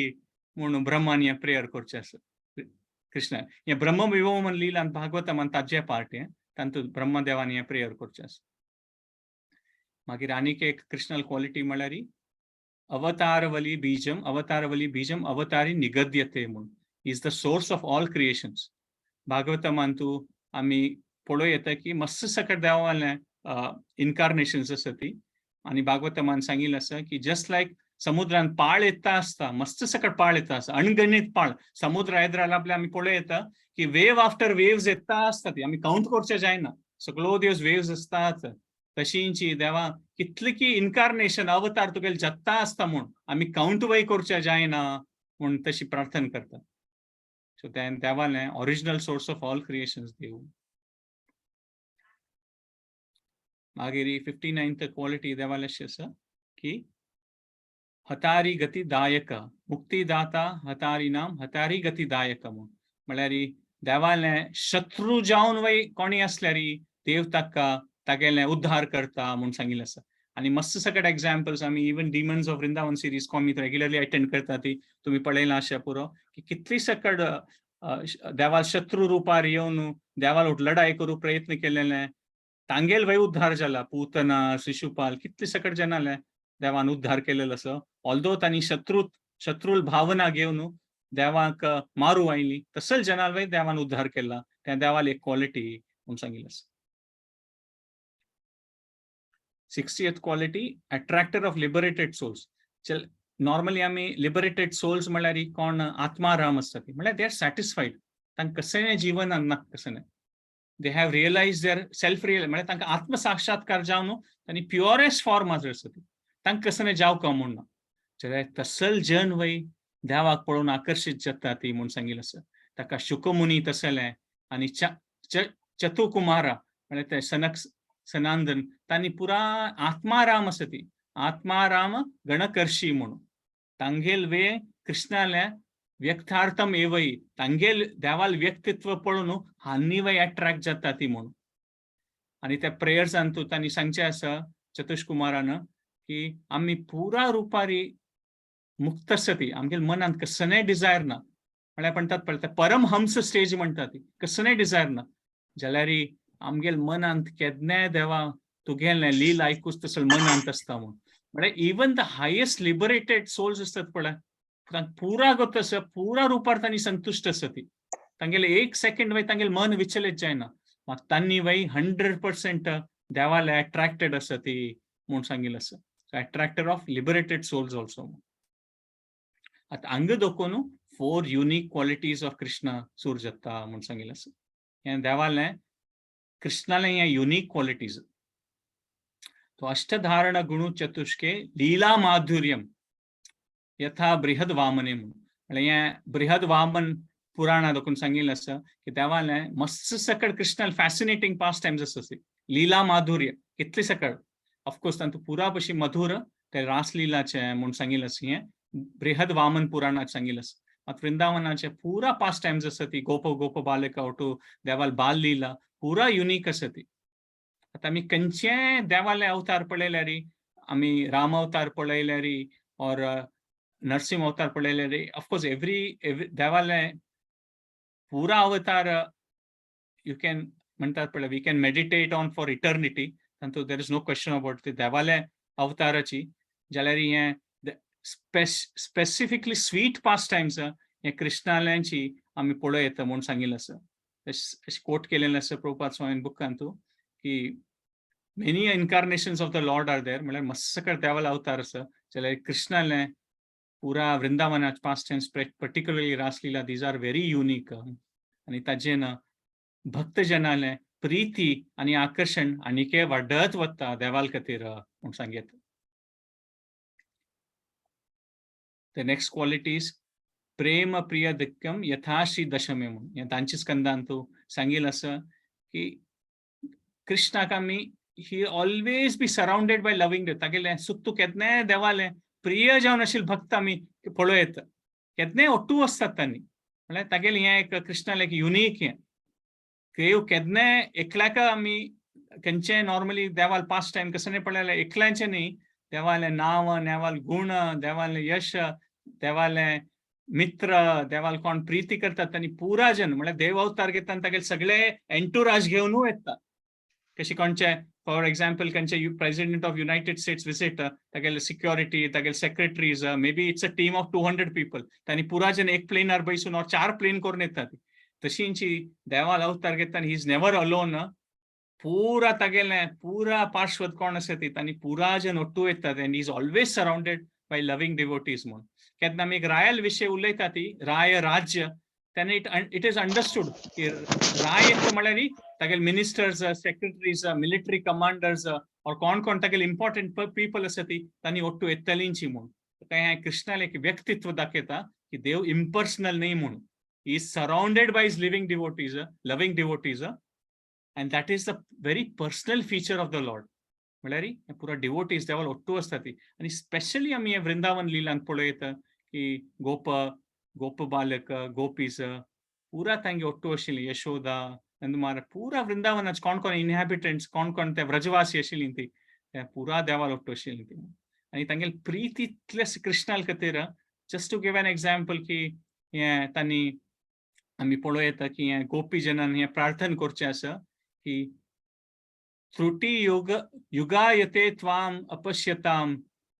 म्हणून ब्रह्मान हें प्रेयर करचें आसा कृष्ण. हें ब्रह्म विभव लिला भागवतमान ताजें पार्ट हें, तातूंत ब्रह्मदेवान हें प्रेयर करचें आसा. मागीर आनीक एक कृष्णल क्वॉलिटी म्हळ्यार अवतारवली बीजम, अवतारवली बीजम अवतारी निगद्यते म्हूण. Is the source of all creations. भागवतमान तूं आमी पळोवं येता की मस्त सकट देवालें इनकारनेशन्स आसा ती. आनी भागवतमान सांगिल्लें आसा की जस्ट लायक समुद्रान पाळ येता आसता, मस्त सकट पाळ येता आसता, अणगणीत पाळ समुद्र येद्राल आपल्या आमी पळोवं येता की वेव आफ्टर वेव्स येता आसता ती आमी कावंट करचे जायना, सगळो दिवस वेव्स आसतात. तशींची देवा कितले की इनकारनेशन अवतार तुगेले जत्ता आसता म्हूण आमी कावंट वय करचे जायना म्हूण तशी प्रार्थना करता. सो देवालें original source of all creations देव. मागीर 59th quality देवालें अशें आसा की हतारी गती दायक मुक्तिदाता हतारी नाम हतारी गती दायक म्हूण. म्हळ्यार देवालें शत्रू जावन वय कोणी आसल्यार देव ताका तागेलें उद्धार करता म्हूण सांगिल्लें आसा. आनी मस्त सकट एग्जाम्पल्स आमी even demons of Vrindavan series आमी रेग्युलरली अटेंड करता ती तुमी पळयलां अशें पुरो की कितली सकट देवाल शत्रू रुपार येवन देवाल लढाई करूं प्रयत्न केलेले तांगेल वय उद्धार जाला. पूतना शिशुपाल कितले सकट जाणाले देवान उद्धार केलेलो आसा. ऑल्दो तांणी शत्रूल भावना घेवन देवाक मारू आयली तसल जनाल वय देवान उद्धार केला. त्या देवाल एक क्वॉलिटी म्हूण सांगिल्लें आसा. 60th quality attractor of liberated souls. चल नॉर्मली आमी लिबरेटेड सोल्स म्हळ्यार कोण आत्माराम आसता ती, म्हळ्यार they are satisfied, तांकां कसलें जीवन ना कसलें, they have realise their self real, म्हळ्यार तांकां आत्मसाक्षात्कार जावन तांणी प्युअरेस्ट फॉर्म आसा ती, तांकां कसलें जावका म्हूण ना. जाल्यार तसल जन वय देवाक पळोवन आकर्शीत जाता ती म्हूण सांगिल्लें आसा. ताका शुकमुनी तसलें आनी चतुकुमारा म्हळ्यार ते सनक सनांदन तांणी पुरा आत्माराम आसा ती आत्माराम गणकर्षी म्हणून तांगेल वे कृष्णाल्या व्यक्तार्थम एवई तांगेल देवाल व्यक्तित्व पळोवन हांनी वय अट्रॅक्ट जाता ती म्हणून. आणि त्या प्रेयर्सान तूं तांणी सांगचें आसा चतुष्कुमारान की आमी पुरा रुपारी मुक्त आसा ती, आमगेल मनांत कसलेंय डिजायर ना. म्हळ्यार म्हणटात पळय ते परमहंस स्टेज म्हणटा ती, कसलेंय डिजायर ना जाल्यार आमगेल मनांत केन्नाय देवा तुगेलें लील आयकूच तसो मनांत आसता म्हूण. म्हळ्यार even the highest liberated souls आसतात पळय तांकां पुरा गत आसा, पुरा रुपार तांणी संतुश्ट आसा ती, तांगेले एक सेकंड वय तांगेले मन विचलित जायना, मात तांणी वय 100% देवाले अट्रॅक्टेड आसा ती म्हूण सांगिल्लें आसा. Attractor of liberated souls also. आतां हांगा दाखोवन 4 युनीक क्वॉलिटीज ऑफ कृष्णा सूर जाता म्हूण सांगिल्लें आसा. हें देवालें कृष्णालें हें युनीक क्वॉलिटीज. तो अष्टधारण गुणु चतुष्के लीला माधुर्यम यथा बृहद वामने म्हूण. म्हळ्यार हें बृहद वामन पुराणा दाखोवन सांगिल्लें आसा की देवालें मस्त सकळ कृष्णाल फॅसिनेटींग पास टायम्स आसा, लीला माधुर्य कितले सकळ. ऑफकोर्स तांतूं पुरा पशी मधुर ते रासलीलाचें म्हूण सांगिल्लें आसा, हें बृहद वामन पुराणात सांगिल्लें आसा. मात वृंदावनाचे पुरा पास टायम्स आसा ती गोप गोप बालका ओटू देवाल बाल लीला पुरा युनीक आसा ती. आतां आमी खंयचेय देवाले अवतार पळयल्यार, आमी राम अवतार पळयल्यार ऑर नरसिंह अवतार पळयल्यार, ऑफकोर्स एवरी एवरी देवाले पुरा अवतार you can म्हणटात पळय we can meditate on for eternity, तातूंत there is no question about ती देवाले अवताराची. जाल्यार हें स्पेसिफिकली स्वीट पास टायम्स हे कृष्णाल्यांची आमी पळोवं येता म्हूण सांगिल्लें आसा. अशें कोट केलेलें आसा प्रभुपाद स्वामीन बुकांतू की many incarnations of the Lord are there, म्हळ्यार मस्त सकळ देवाले अवतार आसा, जाल्यार कृष्णालें पुरा वृंदावनात pastimes particularly Raslila these are very unique. आनी ताजेन भक्तजनालें प्रीती आनी आकर्शण आनीकय वाडत वता देवाल खातीर म्हूण सांगयत. The next quality is प्रेम प्रिय दिक्कम यथाश्री दशमे म्हूण. हें तांचे स्कंदांतू सांगिल्लें आसा की कृष्णाक आमी he always be surrounded by loving. तागेलें सुत्तू केन्नाय देवालें प्रिय जावन आशिल्ले भक्त आमी पळोवं येता, केन्नाय ओट्टू आसतात तांणी. म्हळ्यार तागेलें हें एक कृष्णालें एक युनीक हें देव केन्नाय एकल्याक आमी खंयचें नॉर्मली देवाल पास टायम कसो न्ही पळयल्यार एकल्याचें न्ही, देवालें नांव, देवाल गुण, देवालें यश, देवालें मित्र, देवाल कोण प्रिती करतात आनी पुरा जन म्हळ्यार देव अवतार घेता आनी तागेले सगळे एंटुराज घेवनूय येता. कशी कोणचे फॉर एग्जाम्पल खंयचे president of United States visit, तागेले सिक्युरिटी, तागेले secretaries, maybe it's a team of 200 people, तांणी पुरा जन एक प्लेनार बैसून or 4 plane करून येतात. तशींची देवाल अवतार घेता he is never alone, पुरा तागेले पुरा पार्श्वद कोण आसा ती तांणी पुरा जन ओट्टू येतात and he is always surrounded by loving devotees म्हूण. केन्ना आमी एक रायल विशय उलयता ती राय राज्य, तेन्ना it is understood की राय येता म्हळ्यार तागेले मिनिस्टर्स, सेक्रेटरीज, मिलिटरी कमांडर्स और कोण कोण तागेले इम्पॉर्टंट पीपल आसा ती तांणी ओट्टू येतलींची म्हूण. हें कृष्णालें एक व्यक्तित्व दाखयता की देव इम्पर्सनल न्ही म्हूण. He is surrounded by his living devotees, loving devotees, and that is the very personal feature of the Lord. म्हळ्यार हे पुरा डिवोटीज देवाल ओट्टू आसता ती. आनी स्पेशली आमी हे वृंदावन लिलांत पळयता की गोप गोप बालक गोपीज पुरा तांगे ओट्टू आशिल्ली, यशोदा नंदकुमार, पुरा वृंदावनाच कोण कोण इनहॅबिटंट्स, कोण कोण ते व्रजवासी आशिल्ली ती ते पुरा देवाल ओट्टू आशिल्ली ती. आनी तांगेले प्रीती इतले कृष्णाल खातीर. Just to give an example की हें तांणी आमी पळोवं येता की हें गोपी जनान हें प्रार्थना करचें आसा की त्रुटी युग युगायते त्वाम अपश्यताम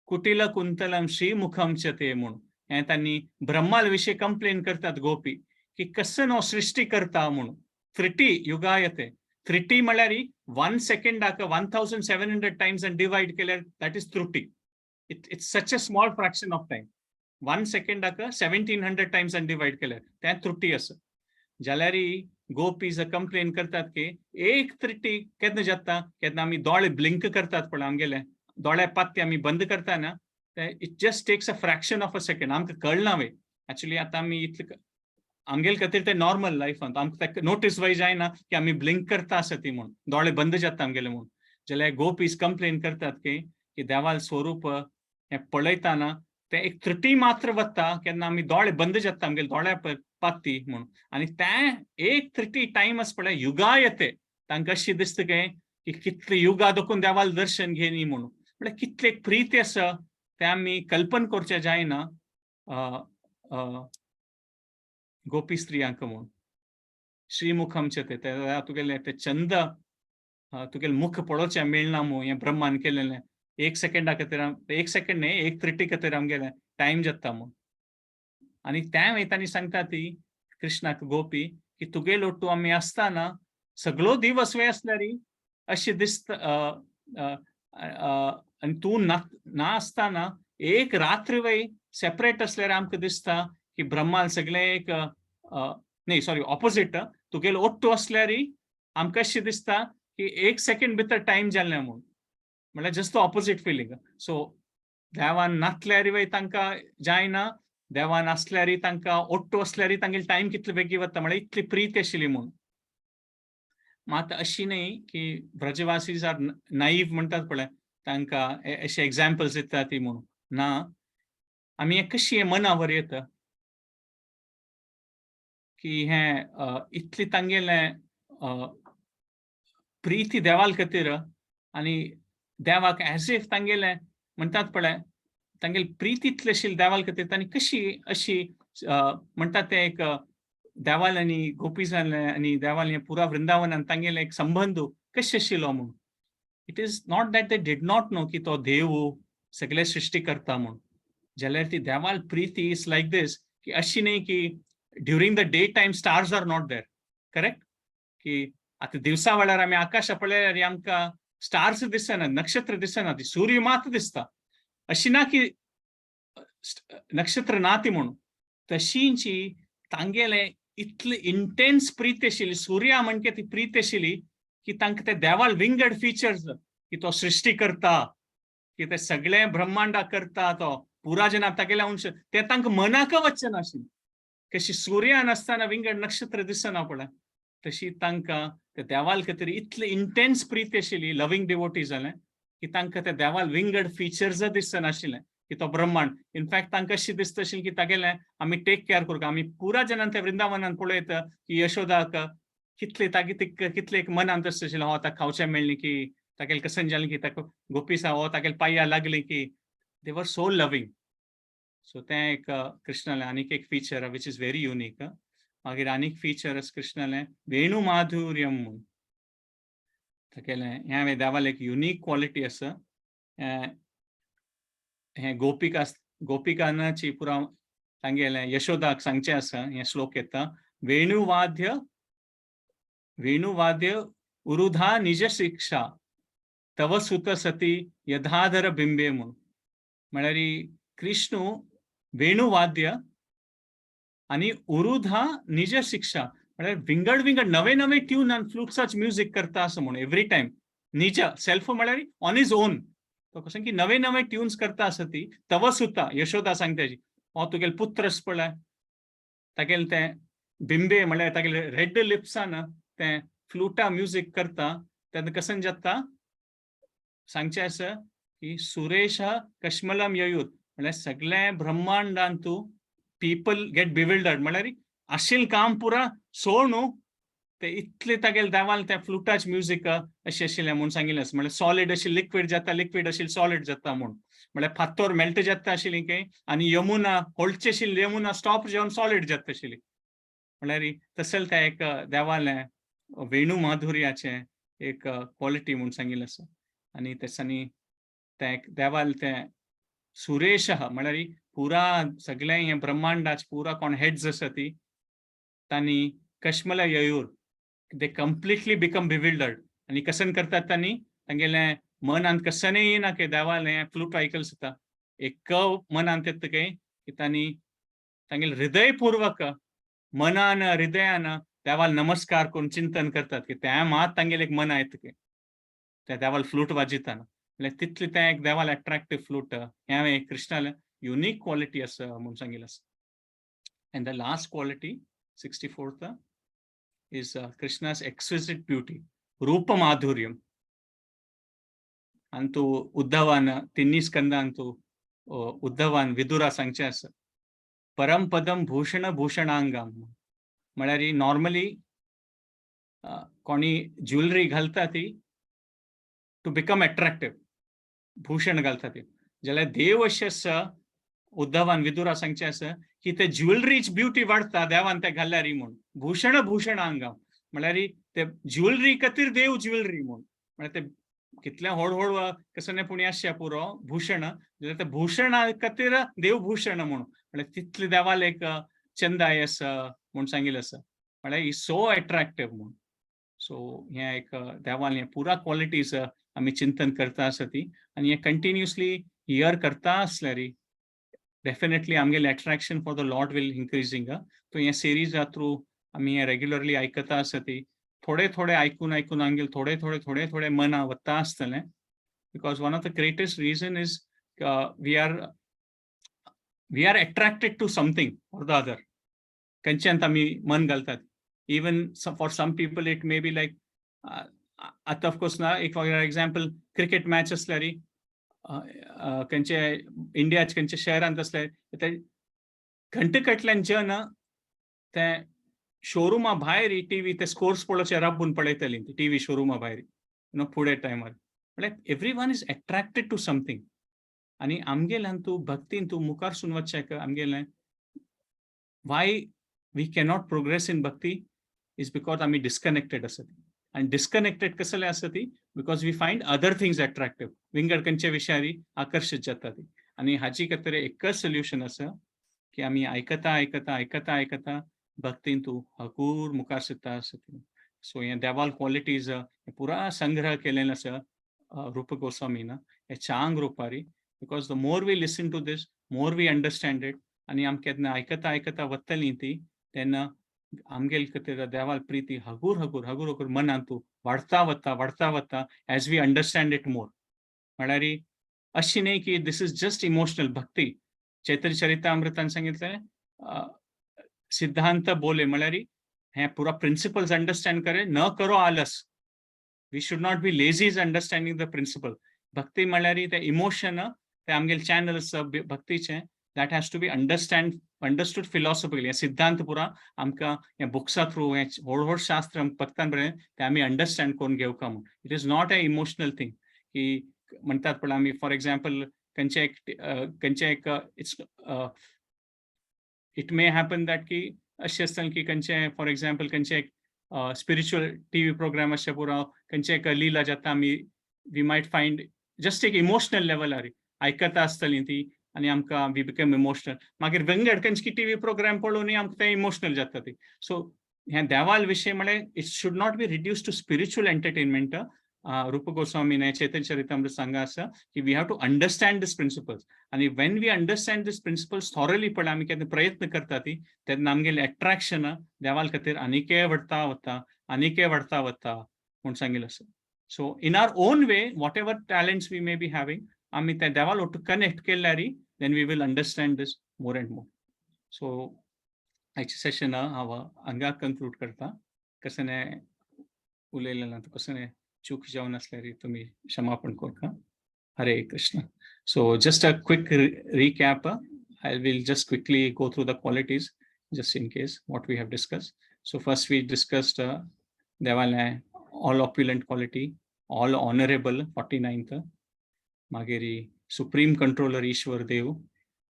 कुटिल कुंतलम श्रीमुखम च ते म्हूण. हें तांणी ब्रह्माल विशीं कंप्लेन करतात गोपी की कसो न्हू सृश्टी करता म्हूण. त्रुटी युगायते, त्रुटी म्हळ्यार 1 सेकंडाक 1700 टायम्स आनी डिवायड केल्यार that is त्रुटी. It's such a small fraction of time. 1 सेकंडाक 1700 Times आनी डिवायड केल्यार तें त्रुटी आसा. जाल्यार गोपीज कंप्लेन करतात की एक त्रुटी केन्ना जाता, केन्ना आमी दोळे ब्लिंक करतात पळय, आमगेले दोळे पात्ते आमी बंद करता ना, it just takes a fraction of a second, आमकां कळना वे. एक्चुअली आतां आमी इतले आमगेले खातीर ते नॉर्मल लायफांत आमकां नोटीस वाय जायना की आमी ब्लिंक करता आसा ती म्हूण, दोळे बंद जाता आमगेले म्हूण. जाल्यार गोपीज कंप्लेन करतात की की देवाल स्वरूप हें पळयतना तें एक त्रुटी मात्र वता केन्ना आमी दोळे बंद जाता आमगेले दोळ्या पाती म्हणून. आनी तें एक त्रुटी टायम आसा पळय, युगा येते तांकां अशी दिसता काय की कितले युगा दोकून देवाल दर्शन घेनी म्हणून. म्हळ्यार कितले एक प्रीती आसा तें आमी कल्पन करचें जायना गोपी स्त्रियांक म्हणून. श्रीमुखमचें तें तें तुगेलें तें चंद, तुगेलें मुख पळोवचें मेळना मू, हें ब्रह्मान केलेलें एक सेकंडा खातीर, एक सेकंड न्ही, एक त्रिटी खातीर आमगेलें टायम जाता म्हूण. आनी त्या मागीर तांणी सांगता ती कृष्णाक गोपी की तुगेलो तूं आमी आसतना सगळो दिवस वेळ आसल्यार अशें दिसता, आनी तूं ना ना आसतना एक रात्र वेळ सेपरेट आसल्यार आमकां दिसता की ब्रह्मान सगळें एक, न्ही, सॉरी, ऑपोजीट, तुगेलो ओट्टू आसल्यार आमकां अशें दिसता की एक सेकंड भितर टायम जालें म्हूण. म्हळ्यार जस्ट ऑपोजीट फिलींग. सो देवान नातल्यार वय तांकां जायना, देवान आसल्यार तांकां, ओट्टू आसल्यार तांगेले टायम कितले बेगीन वता, म्हळ्यार इतली प्रीती आशिल्ली म्हूण. मात अशी न्ही की ब्रजवासी आर नाईव म्हणटात पळय, तांकां अशे एग्जाम्पल्स दिता ती म्हणून ना. आमी हें कशी हें मनावर येता की हें इतली तांगेलें प्रीती देवाल खातीर आनी देवाक एज if तांगेलें म्हणटात पळय, तांगेली प्रीती इतली आशिल्ली देवाल खातीर, तांणी कशी अशी म्हणटात तें एक देवाल आनी गोपी जालें आनी देवाल हें पुरा वृंदावनान तांगेलें एक संबंद कशें आशिल्लो म्हूण. It is not that they did not know की तो देव सगळे सृश्टी करता म्हूण, जाल्यार ती देवाल प्रीती is like दीस की अशी न्ही की during the day time stars are not there, correct? की आतां दिवसा वेळार आमी आकाशा पळयल्यार आमकां स्टार्स दिसना, नक्षत्र दिसना, ती सूर्य मात दिसता. अशी ना की नक्षत्र ना ती म्हणून. तशींची तांगेले इतली इंटेन्स प्रीती आशिल्ली सूर्या म्हणजे ती प्रीती आशिल्ली की तांकां ते देवाल विंगड फिचर्स की तो सृश्टी करता, की ते सगळे ब्रह्मांडा करता, तो पुरा जना तागेले अंश, ते तांकां मनाक वचचे नाशिल्लें. कशी सूर्या नासतना विंगड नक्षत्र दिसना पळय, तशी तांकां ते देवाल खातीर इतली इंटेन्स प्रीती आशिल्ली, लवींग डिवोटी जालें की तांकां ते देवाल विंगड फिचर्स दिसनाशिल्लें की तो ब्रह्मांड. इनफॅक्ट तांकां अशें दिसता आशिल्लें की तागेलें आमी टेक केअर करूंक. आमी पुरा जनान ते वृंदावनान पळयता की यशोदाक कितले तागे कितले एक मनांत आसता आशिल्लें, हो आतां खावचें मेळ्ळें की तागेलें कसन जालें की ताका गोपी हो तागेले पांया लागली की they were so loving. So तें एक कृष्णालें आनीक एक feature which is very unique. मागीर आनीक फिचर आसा कृष्णालें, वेणू माधुर्यम म्हूण. तागेलें हें देवालें एक युनीक क्वॉलिटी आसा. हें गोपिका गोपिकानाची पुरा तांगेलें यशोदाक सांगचें आसा, हें श्लोक येता, वेणुवाद्य वेणुवाद्य उरुधा निज शिक्षा तव सुत सती यधाधर बिंबे म्हूण. म्हळ्यार कृष्णू वेणुवाद्य आनी उरुधा निज शिक्षा, म्हळ्यार विंगड विंगड नवे नवे ट्यून आनी फ्लुट्साच म्युजीक करता असो म्हणून. एवरी टायम निज सेल्फ, म्हळ्यार ऑन his own, तो कशें की नवे नवे ट्युन्स करता आसा ती तव सुता यशोदा सांगता हो तुगेले पुत्रस पळय, तागेले तें बिंबे, म्हळ्यार तागेले रेड लिप्सान तें फ्लुटा म्युजीक करता. तेन्ना कसन जाता सांगचें आसा की सुरेश कश्मलम ययुत, म्हळ्यार सगळें ब्रह्मांडान तूं पीपल गेट बिविल्डर्ड, म्हळ्यार आशिल्लें काम पुरा सोडून ते इतले तागेले देवाल त्या फ्लुटाच म्युजीक अशें आशिल्लें म्हूण सांगिल्लें आसा. म्हळ्यार सॉलिड अशी लिक्वीड जाता, लिक्वीड अशी सॉलिड जाता म्हूण. म्हळ्यार फातोर मेल्ट जाता आशिल्ली की आनी यमुना होळची आशिल्ली, यमुना स्टॉप जावन सॉलिड जाता आशिल्ली. म्हळ्यार तशें तें एक देवालें वेणू माधुर्याचें एक क्वॉलिटी म्हूण सांगिल्लें आसा. आनी तेसांनी तें एक देवाल तें सुरेश, म्हळ्यार पुरा सगळें हें ब्रह्मांडाच पुरा कोण हेड्स आसा ती तांणी कश्मला ययूर, they completely become bewildered. आनी कसन करतात तांणी तांगेलें मनांत कसनय येना की देवालें फ्लूट आयकल सुद्दां एक मनांत येता काय की तांणी तांगेले हृदयपूर्वक मनान हृदयान देवाल नमस्कार करून चिंतन करतात की त्या मात तांगेले एक मना येता की त्या देवाल फ्लूट वाजयताना. म्हळ्यार तितलें तें एक देवाल अट्रॅक्टिव फ्लूट. हें एक कृष्णालें युनीक क्वॉलिटी आसा म्हूण सांगिल्लें आसा. And the last quality, 64th, is Krishna's exquisite beauty, Rupa Madhuryam. आनी तूं उद्धवान तिन्ही स्कंदान तूं उद्धवान विदुरा सांगचें आसा, परमपदम भूषण भूषणांगम. म्हळ्यार नॉर्मली कोणी ज्वेलरी घालता ती टू बिकम अट्रॅक्टिव्ह, भूषण घालता ती. जाल्यार देव अशें आसा, उद्धवान विदुरा सांगचें आसा की ते ज्वेलरीच ब्युटी वाडटा देवान ते घाल्यार म्हूण. भूषण भूषणांगम म्हळ्यार ते ज्वेलरी खातीर देव ज्वेलरी म्हूण. म्हळ्यार ते कितले व्हड व्हड कसले पुणी आसचे पुरो भूषण, जाल्यार ते भूषणा खातीर देवभूषण म्हूण. म्हळ्यार तितले देवाल एक चंदाय आसा म्हूण सांगिल्लें आसा. म्हळ्यार is so attractive म्हूण. सो हें एक देवाल हें पुरा क्वॉलिटीज आमी चिंतन करता आसा ती आनी हें कंटिन्युअसली here करता आसल्यार डेफिनेटली आमगेले attraction for the Lord will increasing. तो हे सिरीज थ्रू आमी हें रेग्युलरली आयकता आसा ती थोडे थोडे आयकून आयकून आमगेले थोडे थोडे थोडे थोडे मना वता आसतलें, because one of the greatest reason is we are attracted to something or the other. खंयच्यान आमी मन घालतात. Even for some people it may be like, आतां ऑफकोर्स ना, एक फॉर एग्जाम्पल क्रिकेट मॅच आसल्यार, खंयचे इंडियाचे खंयच्या शहरांत आसल्यार ते घंटे कटल्यान जन ते शोरुमा भायर टीव्ही ते स्कोर्स पळोवचे राबून पळयतली टीव्ही शोरुमा भायर you know फुडें टायमार. म्हळ्यार everyone is attracted to something. आनी आमगेल्यान तूं भक्तीन तूं मुखार सून वचचें आमगेलें, why we cannot progress in bhakti is because आमी डिस्कनेक्टेड आसत. आनी डिस्कनेक्टेड कसले आसा ती? Because we find other things attractive. विंगड खंयच्या विशयारी आकर्शीत जाता ती. आनी हाजी खातीर एकच सोल्युशन आसा की आमी आयकता आयकता आयकता आयकता भक्तीन तूं हगूर मुखार सरता आसा. सो हे देवाल क्वॉलिटीज पुरा संग्रह केलेले आसा रूप गोस्वामीन हे चांग रुपारी, because the more we listen to this, more we understand it. आनी आमकां केन्ना आयकता आयकता वतली ती तेन्ना आमगेल खातीर देवाल प्रिती हगूर हगूर हगूर हगूर मनांतू वाडता वता वाडता वता as we understand it more. म्हळ्यार अशी न्ही की this is just emotional भक्ती. चैतन्य चरितामृतान सांगितलें, सिद्धांत बोले, म्हळ्यार हे पुरा प्रिन्सिपल्स अंडरस्टँड करे न करो आलस. We should not be lazy is understanding the principle. भक्ती म्हळ्यार ते इमोशन, ते आमगेले channels भक्तीचे, that has to be understood philosophically. हे सिद्धांत पुरा आमकां हे बुक्सा थ्रू, हे व्हड व्हड शास्त्र भक्तान बरें ते आमी अंडरस्टँड करून घेवका म्हूण. It is not a emotional thing की म्हणटात पण आमी फॉर एग्जाम्पल खंयचे एक it may happen that की अशें आसता की खंयचे फॉर एग्जाम्पल खंयचे एक स्पिरिच्युअल टीव्ही प्रोग्राम अशें पुरो, खंयचे एक लिला जाता, आमी we might find just एक इमोशनल लेवलार आयकता आसतली ती आनी आमकां we become emotional. मागीर विंगड खंयची टीव्ही प्रोग्राम पळोवन आमकां तें इमोशनल जाता ती. सो ह्या देवाल विशय म्हळ्यार it should not be reduce to spiritual entertainment. रूप गोस्वामीने चैतन्य चरितामृत सांगा आसा की we have to understand this principles. आनी when we understand this principles thoroughly पळय आमी केन्ना प्रयत्न करता ती तेन्ना आमगेलें एट्रॅक्शन देवाल खातीर आनीकय वाडता वता, आनीकय वाडता वता म्हूण सांगिल्लें आसा. So in our own way, whatever talents we may be having, आमी त्या देवाल ಒಟ್ಟು कनेक्ट केल्यार then we will understand this more and more. So आयचें सेशन हांव हांगा कंक्लूड करता. कशें उलयलें ना, कशें चूक जावन आसल्यार तुमी क्षमापण करता. हरे Krishna. So just a quick recap. I will just quickly go through the qualities just in case what we have discussed. So first we discussed देवाले all opulent quality, all honorable, 49th. मागीर सुप्रीम कंट्रोलर ईश्वर देव.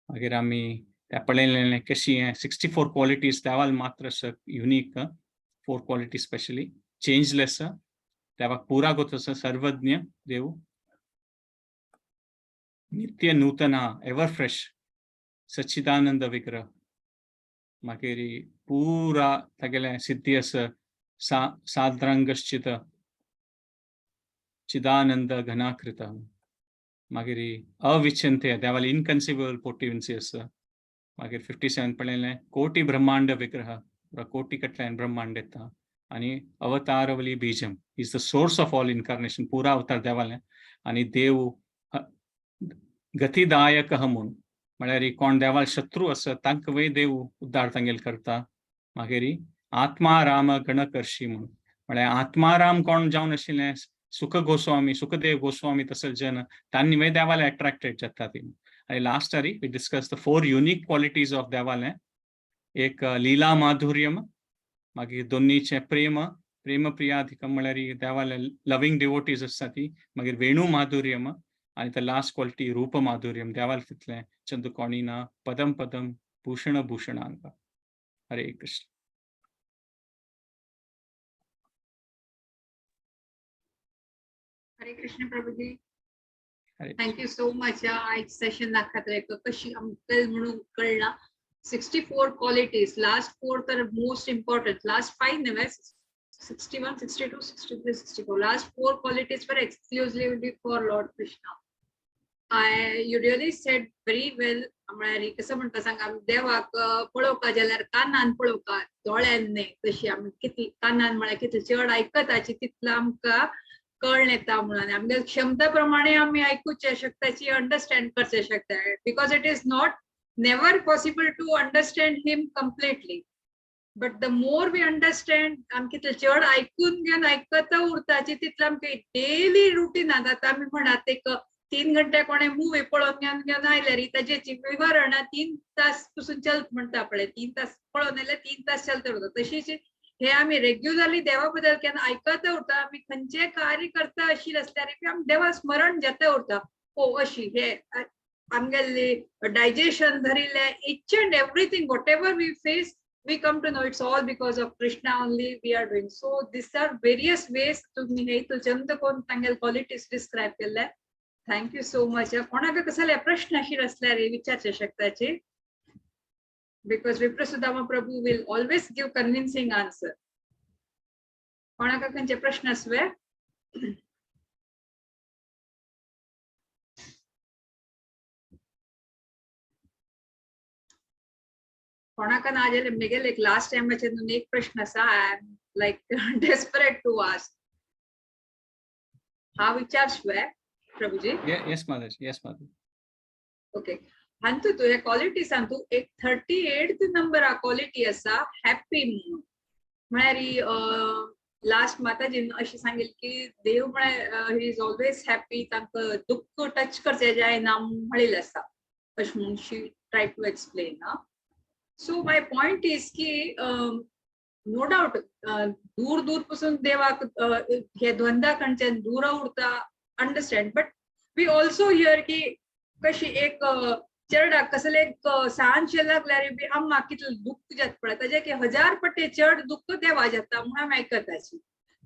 मागीर आमी त्या पळयलें कशी 64 qualities देवाल मात्र unique, four quality specially changeless, देवाक पुरा गोत आसा, सर्वज्ञ देव, नित्य नूतन, एवर फ्रेश, सच्चिदानंद विग्रह. मागीर पुरा तागेलें सिद्धी आसा, सा साद्रांगश्चित चिदानंद घनाकृत. मागीर अविचिंत्य देवाली इनकन्सिवबल पोटेन्सी आसा. मागीर 57 पळयलें, कोटी ब्रह्मांड विग्रह, कोटी कटल्यान ब्रह्मांड येता. आणि अवतारवली बीजम, is the source of all incarnation, पुरा अवतार देवाले. आणि देव गतिदायक म्हूण, म्हळ्यार कोण देवाल शत्रू आसा तांकां वय देव उद्धार तांगेल करता. मागीर आत्मा राम गणकर्षी म्हूण, म्हळ्यार आत्माराम कोण जावन आशिल्लें. सुख गोस्वामी, सुखदेव गोस्वामी तसले जन तांनी मागीर देवाले अट्रॅक्टेड जाता ती. आनी last Hari we discuss the four unique qualities of देवाले. एक लीला माधुर्यम, मागीर दोन्नीचें प्रेम, प्रेम प्रियाधिकम म्हळ्यार देवाले लवींग डिवोटीज आसता ती, मागीर वेणू माधुर्यम, आनी the last quality रूप माधुर्यम, देवाल तितलें चंदू कोणी ना पदम पदम भूषण भूषणांग. हरे कृष्ण.
हरे कृष्ण प्रभुजी.
हरे.
Thank you so much. आयज सेशन खातीर कशी आमकां म्हणून कळना 64 क्वालिटीज, लास्ट 4 तर मोस्ट इम्पॉर्टंट, लास्ट 5 नव्हे, 61, 62, 63, 64, last 4 qualities were exclusively for Lord Krishna. You really said very well. म्हळ्यार कसं म्हणटा सांग, आमी देवाक पळोवका जाल्यार कानान पळोवका, दोळ्यान न्हय. तशी आमी कितली कानान म्हळ्यार कितले चड आयकताची तितलो आमकां कळण येता म्हणून आमगे क्षमता प्रमाणे आमी आयकुचे शकताची, अंडरस्टँड करचे शकता. Because it is not never possible to understand him completely, but the more we understand, आमकां कितले चड आयकून घेवन आयकता उरताची तितलें आमकां डेली रुटीनांत. आतां आमी म्हणात एक 3 घंटे कोणे मुवी पळोवन घेवन घेवन आयल्यार ताजेची विवरणां 3 तास पसून चलत म्हणटा पळय, 3 तास पळोवन आयल्यार 3 तास चलत उरता. तशीच हे आमी रेग्युलरली देवा बद्दल केन्ना आयकत उरता, आमी खंयचें कार्य करता अशी आसल्यार बी आमी देवा स्मरण जाता उरता. ओ अशी हे आमगेली digestion धरिल्लें, each and everything whatever we face, we come to know it's all because of Krishna only we are doing. So these are various ways तुम्ही हे तुलचंद कोण तांगेले क्वालिटीज डिस्क्रायब केल्ले. Thank you so much. कोणाक कसले प्रश्न अशी आसल्यार विचारचे शकताची, because Vipra Sudama Prabhu will always give convincing answer. कोणाक खंयचे प्रश्न आसवे? कोणाक ना जाल्यार मेगेले एक लास्ट टायमाचेर न्हू एक प्रश्न आसा, I am like desperate to ask. हा विचार शिवाय प्रभुजी.
Yes Mataji, yes Mataji.
Okay, हांतू तूं हे क्वालिटी सांग, तूं एक 38 नंबर क्वालिटी आसा हॅप्पी म्हणून. म्हळ्यार लास्ट माताजीन अशें सांगिल्लें की देव म्हळ्यार he is always happy, तांकां दुख्ख टच करचें जायना म्हणिल्लें आसा अशें म्हणून she try to explain. So my point is की नो डावट दूर दूर पासून देवाक हे द्वंद्वा कडच्यान दूर उरता, understand, but we also hear की कशी एक चेरडाक कसले एक सहानशे लागल्यार बी आम्मा कितलें दुख्ख जाता पळय, ताजे की 1000 पटे चड दुख्ख देवा जाता म्हणून आमी आयकताची.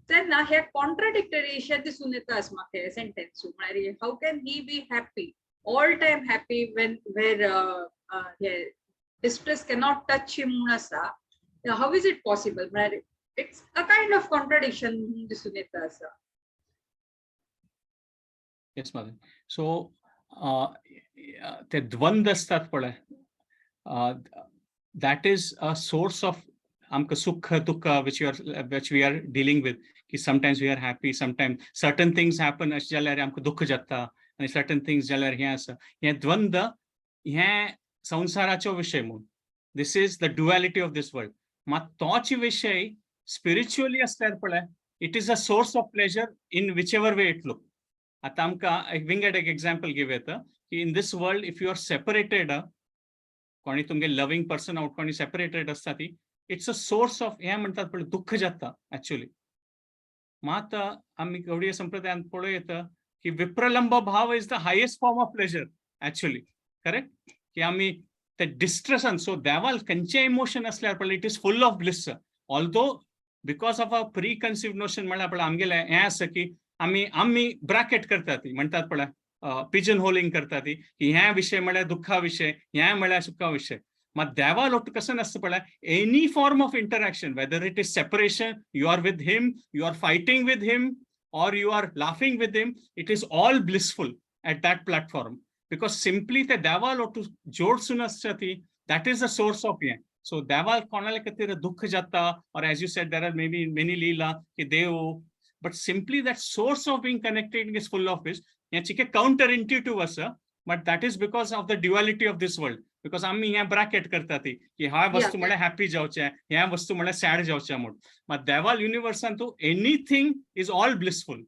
तेन्ना हे कॉन्ट्राडिक्टरी अशें दिसून येता म्हाका हे सेंटेन्स. म्हळ्यार how can he be happy all time happy when where hey distress cannot touch him म्हणून आसा, how is it possible? म्हळ्यार it's a kind of contradiction दिसून येता आसा.
येस माधव. सो ते द्वंद असतात पळय, that is a source of आमकां सुख दुख्ख which we are dealing with, की sometimes we are happy, sometimes certain things happen अशें जाल्यार आमकां दुख्ख जाता आनी सर्टन थिंग्स जाल्यार हें आसा. हें द्वंद हें संवसाराचो विशय म्हूण, this is the duality of this world. मात तोच विशय स्पिरिच्युअली आसल्यार पळय, it is a source of pleasure in whichever way it look. आतां आमकां एक विंगड एक एग्जाम्पल घेवं येता की in this world if you are separated, कोणी तुमगे लवींग पर्सन आवट कोणी सेपरेटेड आसता ती, it's a source of हें म्हणटात पळय दुख्ख जाता एक्चुअली. मात आमी गौडीय संप्रदायांत पळोवं येता की विप्रलंब भाव is the highest form of pleasure actually, correct? की आमी ते डिस्ट्रेसान, सो देवाल खंयचें इमोशन आसल्यार पळय it is full of bliss. Although because of a preconceived notion म्हळ्यार पळय आमगेलें हें आसा की आमी आमी ब्रॅकेट करतात ती, म्हणटात पळय पिजन होलिंग करता ती, की ह्या विशय म्हळ्यार दुख्खा विशय, ह्या म्हळ्यार सुखा विशय. मात देवा लोट कसं नासता पळय, any form of interaction, whether it is separation, you are with him, you are fighting with him, or you are laughing with him, it is all blissful at that platform. Because simply ते देवा लोटू जोडसून आसता ती, that is the source of हें. So देवा कोणाले खातीर दुख्ख जाता, or as you said there are maybe many लीला की देव, but simply that source of being connected is full of bliss. हें चिके काउंटर इंट्युटिव्ह आसा, but that is because of the duality of this world. Because आमी हें bracket करता ती की ह्या वस्तू म्हळ्यार हॅपी जावचें, ह्या वस्तू म्हळ्यार सॅड जावचें म्हूण. मात देवाल युनिवर्सान तूं anything is all blissful.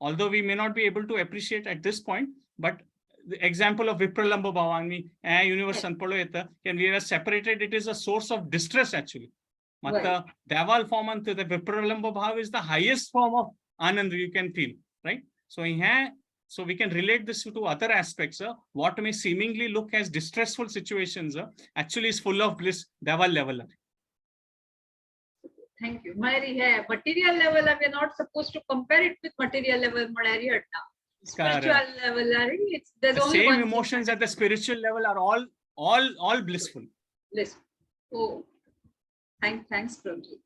Although we may not be able to appreciate at this point, but the example of विप्रलंब भाव, आमी ह्या युनिवर्सान पळोवं येता and we are separated, it is a source of distress actually. मात देवाल फॉर्मान the विप्रलंब भाव is the highest form of Anand you can feel, right? So hey, so we can relate this to other aspects. What may seemingly look as distressful situations actually is full of bliss देवाल level.
Thank you. म्हळ्यार हे material level, we are not suppose to compare it with material level म्हळ्यार हटना. Spiritual लेवलार it's
The same emotions at the spiritual level are all blissful.
Bliss. Oh, thanks, Prabhuji.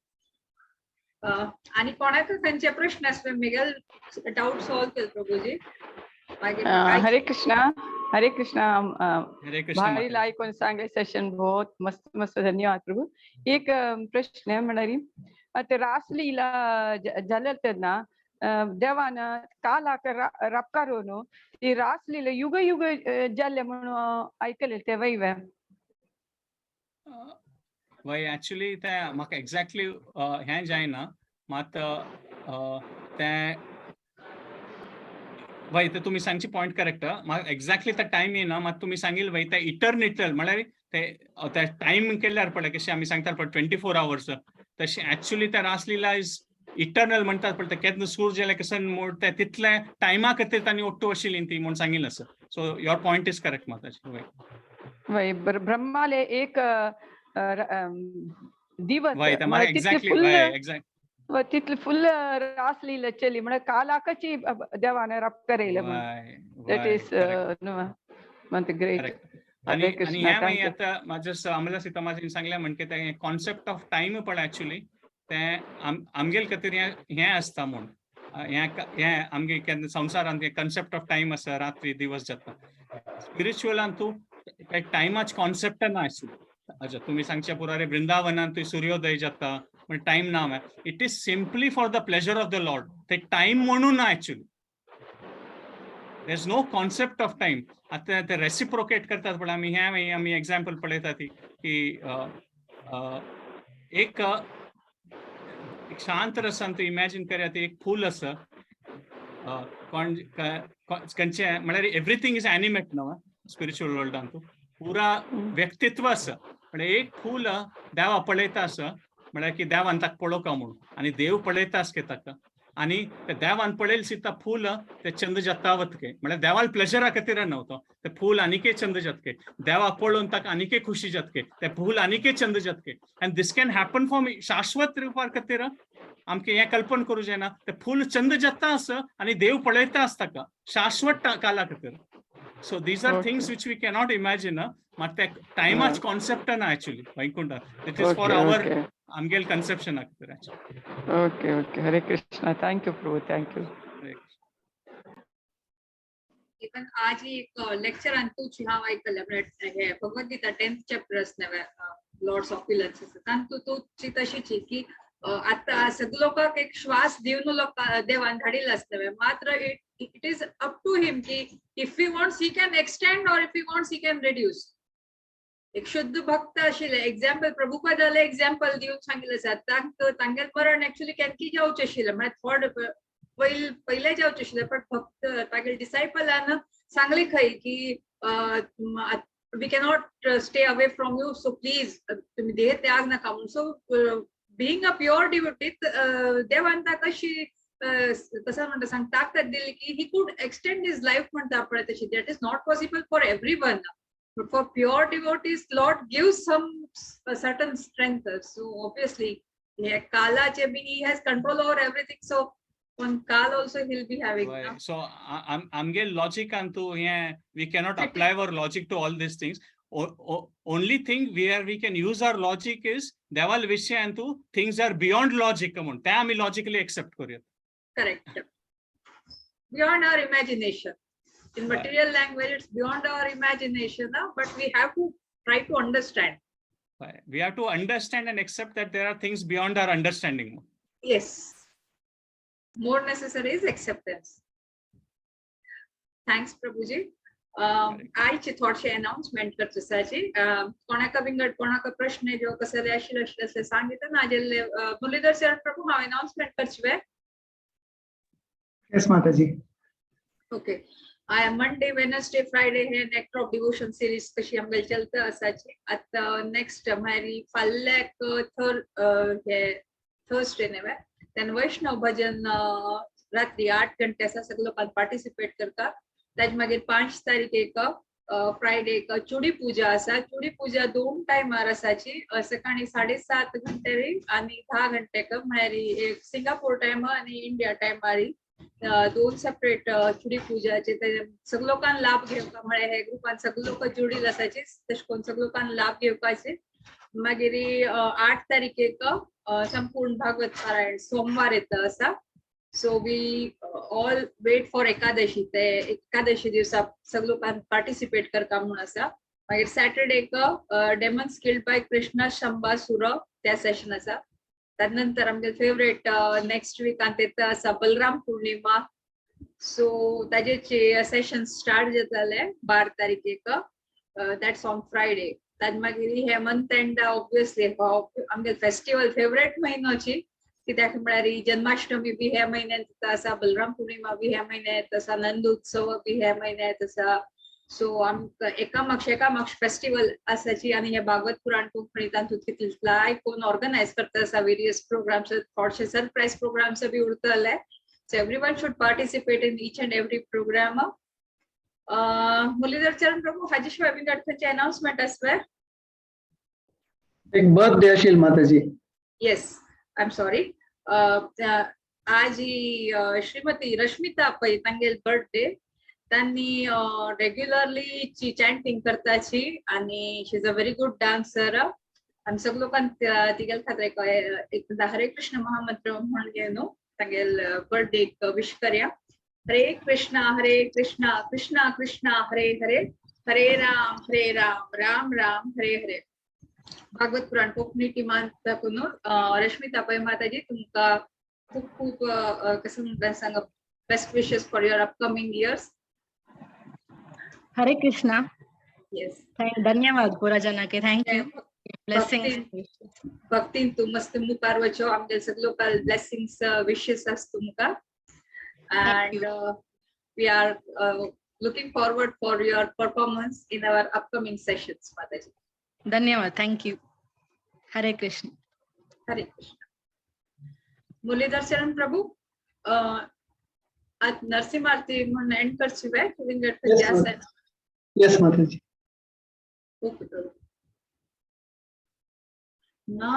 आणि कोणाक खंयचे प्रश्न आसले, मिगेल डाऊट सॉल्व केले प्रभुजी. मागीर
हरे कृष्णा, हरे कृष्णा.
हरे कृष्ण
भारी
माता.
लायक सांगले सेशन, बहुत मस्त मस्त. धन्यवाद प्रभू. एक प्रश्न म्हणारी, ते रासलीला झालं तेन्ना देवान कालाक रापकारून ती रासलीला युग युग जाल्ले म्हणून ऐकले, ते वैवे?
वय, ऍक्च्युली ते म्हाका एक्झॅक्टली हें जायना, मात तें वय, ते तुमी सांगची पॉयंट करेक्ट. म्हाका एक्झॅक्टली ते टायम येना, मात तुमी सांगील वय, ते इटर्निटल म्हळ्यार ते ते टायम केल्यार पळय, कशें आमी सांगतात पळय 24 आवर्स, तशें ऍक्च्युली ते रासलीला is eternal म्हणटात पळय. ते केन्ना सूर जाल्यार कसन मोड ते तितले टायमा खातीर तांणी ओट्टू आशिल्ली ती म्हूण सांगिल्लें आसा. So your point is correct, माताजी, वय.
वय, ब्रह्माले एक दिवस
वय, ते म्हाका
म्हळ्यार तितले
एक्झॅक्टली
फुल
वय, एक्झॅक्ट.
तितले फुल रासलीला चली म्हळ्यार कालाकची देवान राप करयले म्हणून. That is म्हणते ग्रेट.
करेक्ट. आणि
हरे
आणि
कृष्णा,
ह्या
thank
मागीर
you.
आतां म्हाज्या अमला सीतामाजीन सांगलें म्हणके तें कॉन्सेप्ट ऑफ टायम पळय, एक्चुली तें आमगेल खातीर हें हें आसता म्हूण हें हें आमगे केन्ना संवसारांत कॉन्सेप्ट ऑफ टायम आसा, रात्री दिवस जाता. स्पिरिच्युअलान तूं ते टायमाच कॉन्सेप्ट ना एक्चुली. अच्छा, तुमी सांगचे पुराय वृंदावनान थंय सुर्योदय जाता पण टायम ना. It is simply for the pleasure of the Lord. ते टायम म्हणून ना actually. There is no concept of time. आतां ते रेसिप्रोकेट करतात पण आमी हें मागीर आमी एग्जाम्पल पळयता ती की एक एक शांत रसान तूं इमॅजीन करया, एक फूल आसा. कोण खंयचे म्हळ्यार एवरीथींग is animate न्हू स्पिरिच्युअल वर्ल्डान, तूं पुरा व्यक्तित्व आसा. म्हळ्यार एक फूल देवा पळयता आसा, म्हळ्यार की देवान ताका पळोवका म्हणून, आनी देव पळयता आसके ताका, आनी ते देवान पळयल सीता फूल ते चंद जातावतके, म्हळ्यार देवाल प्लेजरा खातीर न्हू तो. ते फूल आनिके चंद जातके, देवा पळोवन ताका आनिके खुशी जातके, ते फूल आनिके Chand जातके. And this can happen for शाश्वत रुपार खातीर. आमकां हें कल्पन करूं जायना. ते फूल चंद जाता आसा आनी देव पळयता आसता ताका शाश्वत काला खातीर. So these are things which we cannot imagine. मात ते टायमाच कॉन्सेप्ट ना actually Vaikuntha. It is for our आमगेल कन्सेप्शन खातीर actually.
Okay. Hare Krishna. Thank you Prabhu, thank you.
Even आज ही एक लेक्चर तूच हांव आयकलें, म्हळ्यार हे भगवद्गीता 10th chapter आसलें, लॉर्ड्स ऑप्युलन्स आसा, तातूंत तूची तशीच की आतां सगळे लोकांक एक श्वास दिवन लोकां देवान धाडिल्लो आसतलें, मात्र it is up to him की if he wants, he can extend, or if he wants, he can reduce. एक शुद्ध भक्त आशिल्ले, एक्झाम्पल प्रभुपदाले एक्झाम्पल दिवन सांगिल्लें आसा. तांकां तांगेलें मरण एक्चुअली केन्ना जावचें आशिल्लें, म्हळ्यार थोड पयले जावचें आशिल्लें, पण फक्त तागेले डिसायपलान सांगलें खंय की we cannot stay away from you, so please तुम्ही देह त्याग नाका म्हणून. So being a pure devotee, देवान ताका अशी कसं म्हणटा सांग, ताकद दिली की he could extend his life म्हणटा पळय तशी. That is not possible for everyone, but for pure devotees, Lord gives some certain strength. So obviously हे कालाचे B he has control over everything, so on Kal also he'll be having.
So आमगे logic तू हें we cannot apply our logic to all these things. Only thing where we can use our logic is देवाल विषय तू things are beyond logic म्हणून ते आमी logically accept करूया.
Correct, beyond our imagination. In material language, it's beyond our imagination, but we have to try to understand.
We have to understand and accept that there are things beyond our understanding.
Yes, more necessary is acceptance. Thanks, Prabhuji. आयचे थोडशे announcement करचे आसाची. कोणाका विंगड कोणाका प्रश्न जो कसले आशिल्ले आशिल्ले आसले सांगितले ना जाल्यार मुरलीधर सर प्रभू, हांव अनाउन्समेंट करची वे?
Yes, Mataji.
Okay, I Monday, Wednesday, Friday hey nectar of devotion series कशी आमगेली चलता आसाची. आतां नेक्स्ट म्हळ्यार फाल्याक थर हे थर्सडे न्हय, then वैष्णव भजन रात्री 8 घंटे आसा. सगळे लोकांक पार्टिसिपेट करता. ताजे मागीर 5 तारखेक फ्रायडेक चुडी पूजा आसा. चुडी पूजा दोन टायमार आसाची, सकाळी 7:30 घंटे आणि 10 घंटेक, म्हळ्यार एक सिंगापूर टायम आणि इंडिया टायमार दोन सेपरेट चुडी पूजाचे. ते सगळे लोकांक लाभ घेवपा, म्हळ्यार हे ग्रुपान सगळे लोक जुडील आसाची, तशें करून सगळे लोकांक लाभ घेवपाचे. मागीर 8 तारखेक संपूर्ण भागवत पारायण सोमवार येता आसा. So we all wait for Ekadashi. ते एकादशी दिवसा सगळे लोकांक पार्टिसिपेट करता म्हूण आसा. मागीर सॅटर्डेक डेमन्स किल्ड बाय कृष्णा शंबासुर त्या सेशन आसा. त्यानंतर आमगे फेवरेट नेक्स्ट विकान ते आसा बलराम पौर्णिमा. सो ताजे सेशन स्टार्ट जाताले 12 तारखेक, that's on Friday. ताजे मागीर हे मंथ एंड ऑब्वियसली आमगे फेस्टिवल फेवरेट म्हयनोची, कित्याक म्हळ्यार ही जन्माष्टमी बी ह्या म्हयन्यात आसा, बलराम पौर्णिमा बी ह्या म्हयन्यात आसा, नंद उत्सव बी ह्या म्हयन्यात आसा. सो आमकां एका मागशे फेस्टिवल आसाची आनी हे भागवत पुराण कोंकणी तातूंत कितलाय कोण ऑर्गनायज करता आसा वेरियस प्रोग्राम्स, थोडेशे सरप्रायज प्रोग्राम्स बी उरतले. So everyone should participate in each and every program. Muralidhar चरण प्रभू, हाजे शिवाय विंगड खंयचे अनाउन्समेंट आसवे?
एक बर्थडे असेल माताजी.
Yes, I am sorry. आज ही श्रीमती रश्मिता पै तांगेल बर्थडे. त्यांनी रेग्युलरली चॅन्टिंग करताची आणि she is a very good dancer. आमी सगळे लोकांक तिगेल खातीर एक एकदा हरे कृष्ण महामंत्र म्हणून घेवन तांगेल बर्थडेक विश करया. हरे कृष्णा हरे कृष्णा कृष्णा कृष्णा हरे हरे, हरे राम हरे राम राम राम हरे हरे. भागवत पुराण कोंकणी टिमान दाखवून रश्मिता पै माताजी, तुमका खूप खूप कसं म्हणटा सांग, best wishes for your upcoming years.
Hare Krishna.
Yes.
Thank धन्यवाद पूरा जना के. Thank you, blessings.
भक्तीन तूं मस्त मुखार वचो. आमगे सगळे लोकांक ब्लेसिंग्स, विशेस आस तुमकां and we are looking forward for your performance in our upcoming sessions, Mataji.
धन्यवाद, thank you, Hare Krishna.
Hare Krishna. Muralidhar Charan Prabhu, आत नरसिंह आरती म्हणून एंड करची वे विंगड
Yes,
आसा?
ma'am. Yes, Mataji.
Okay Prabhu.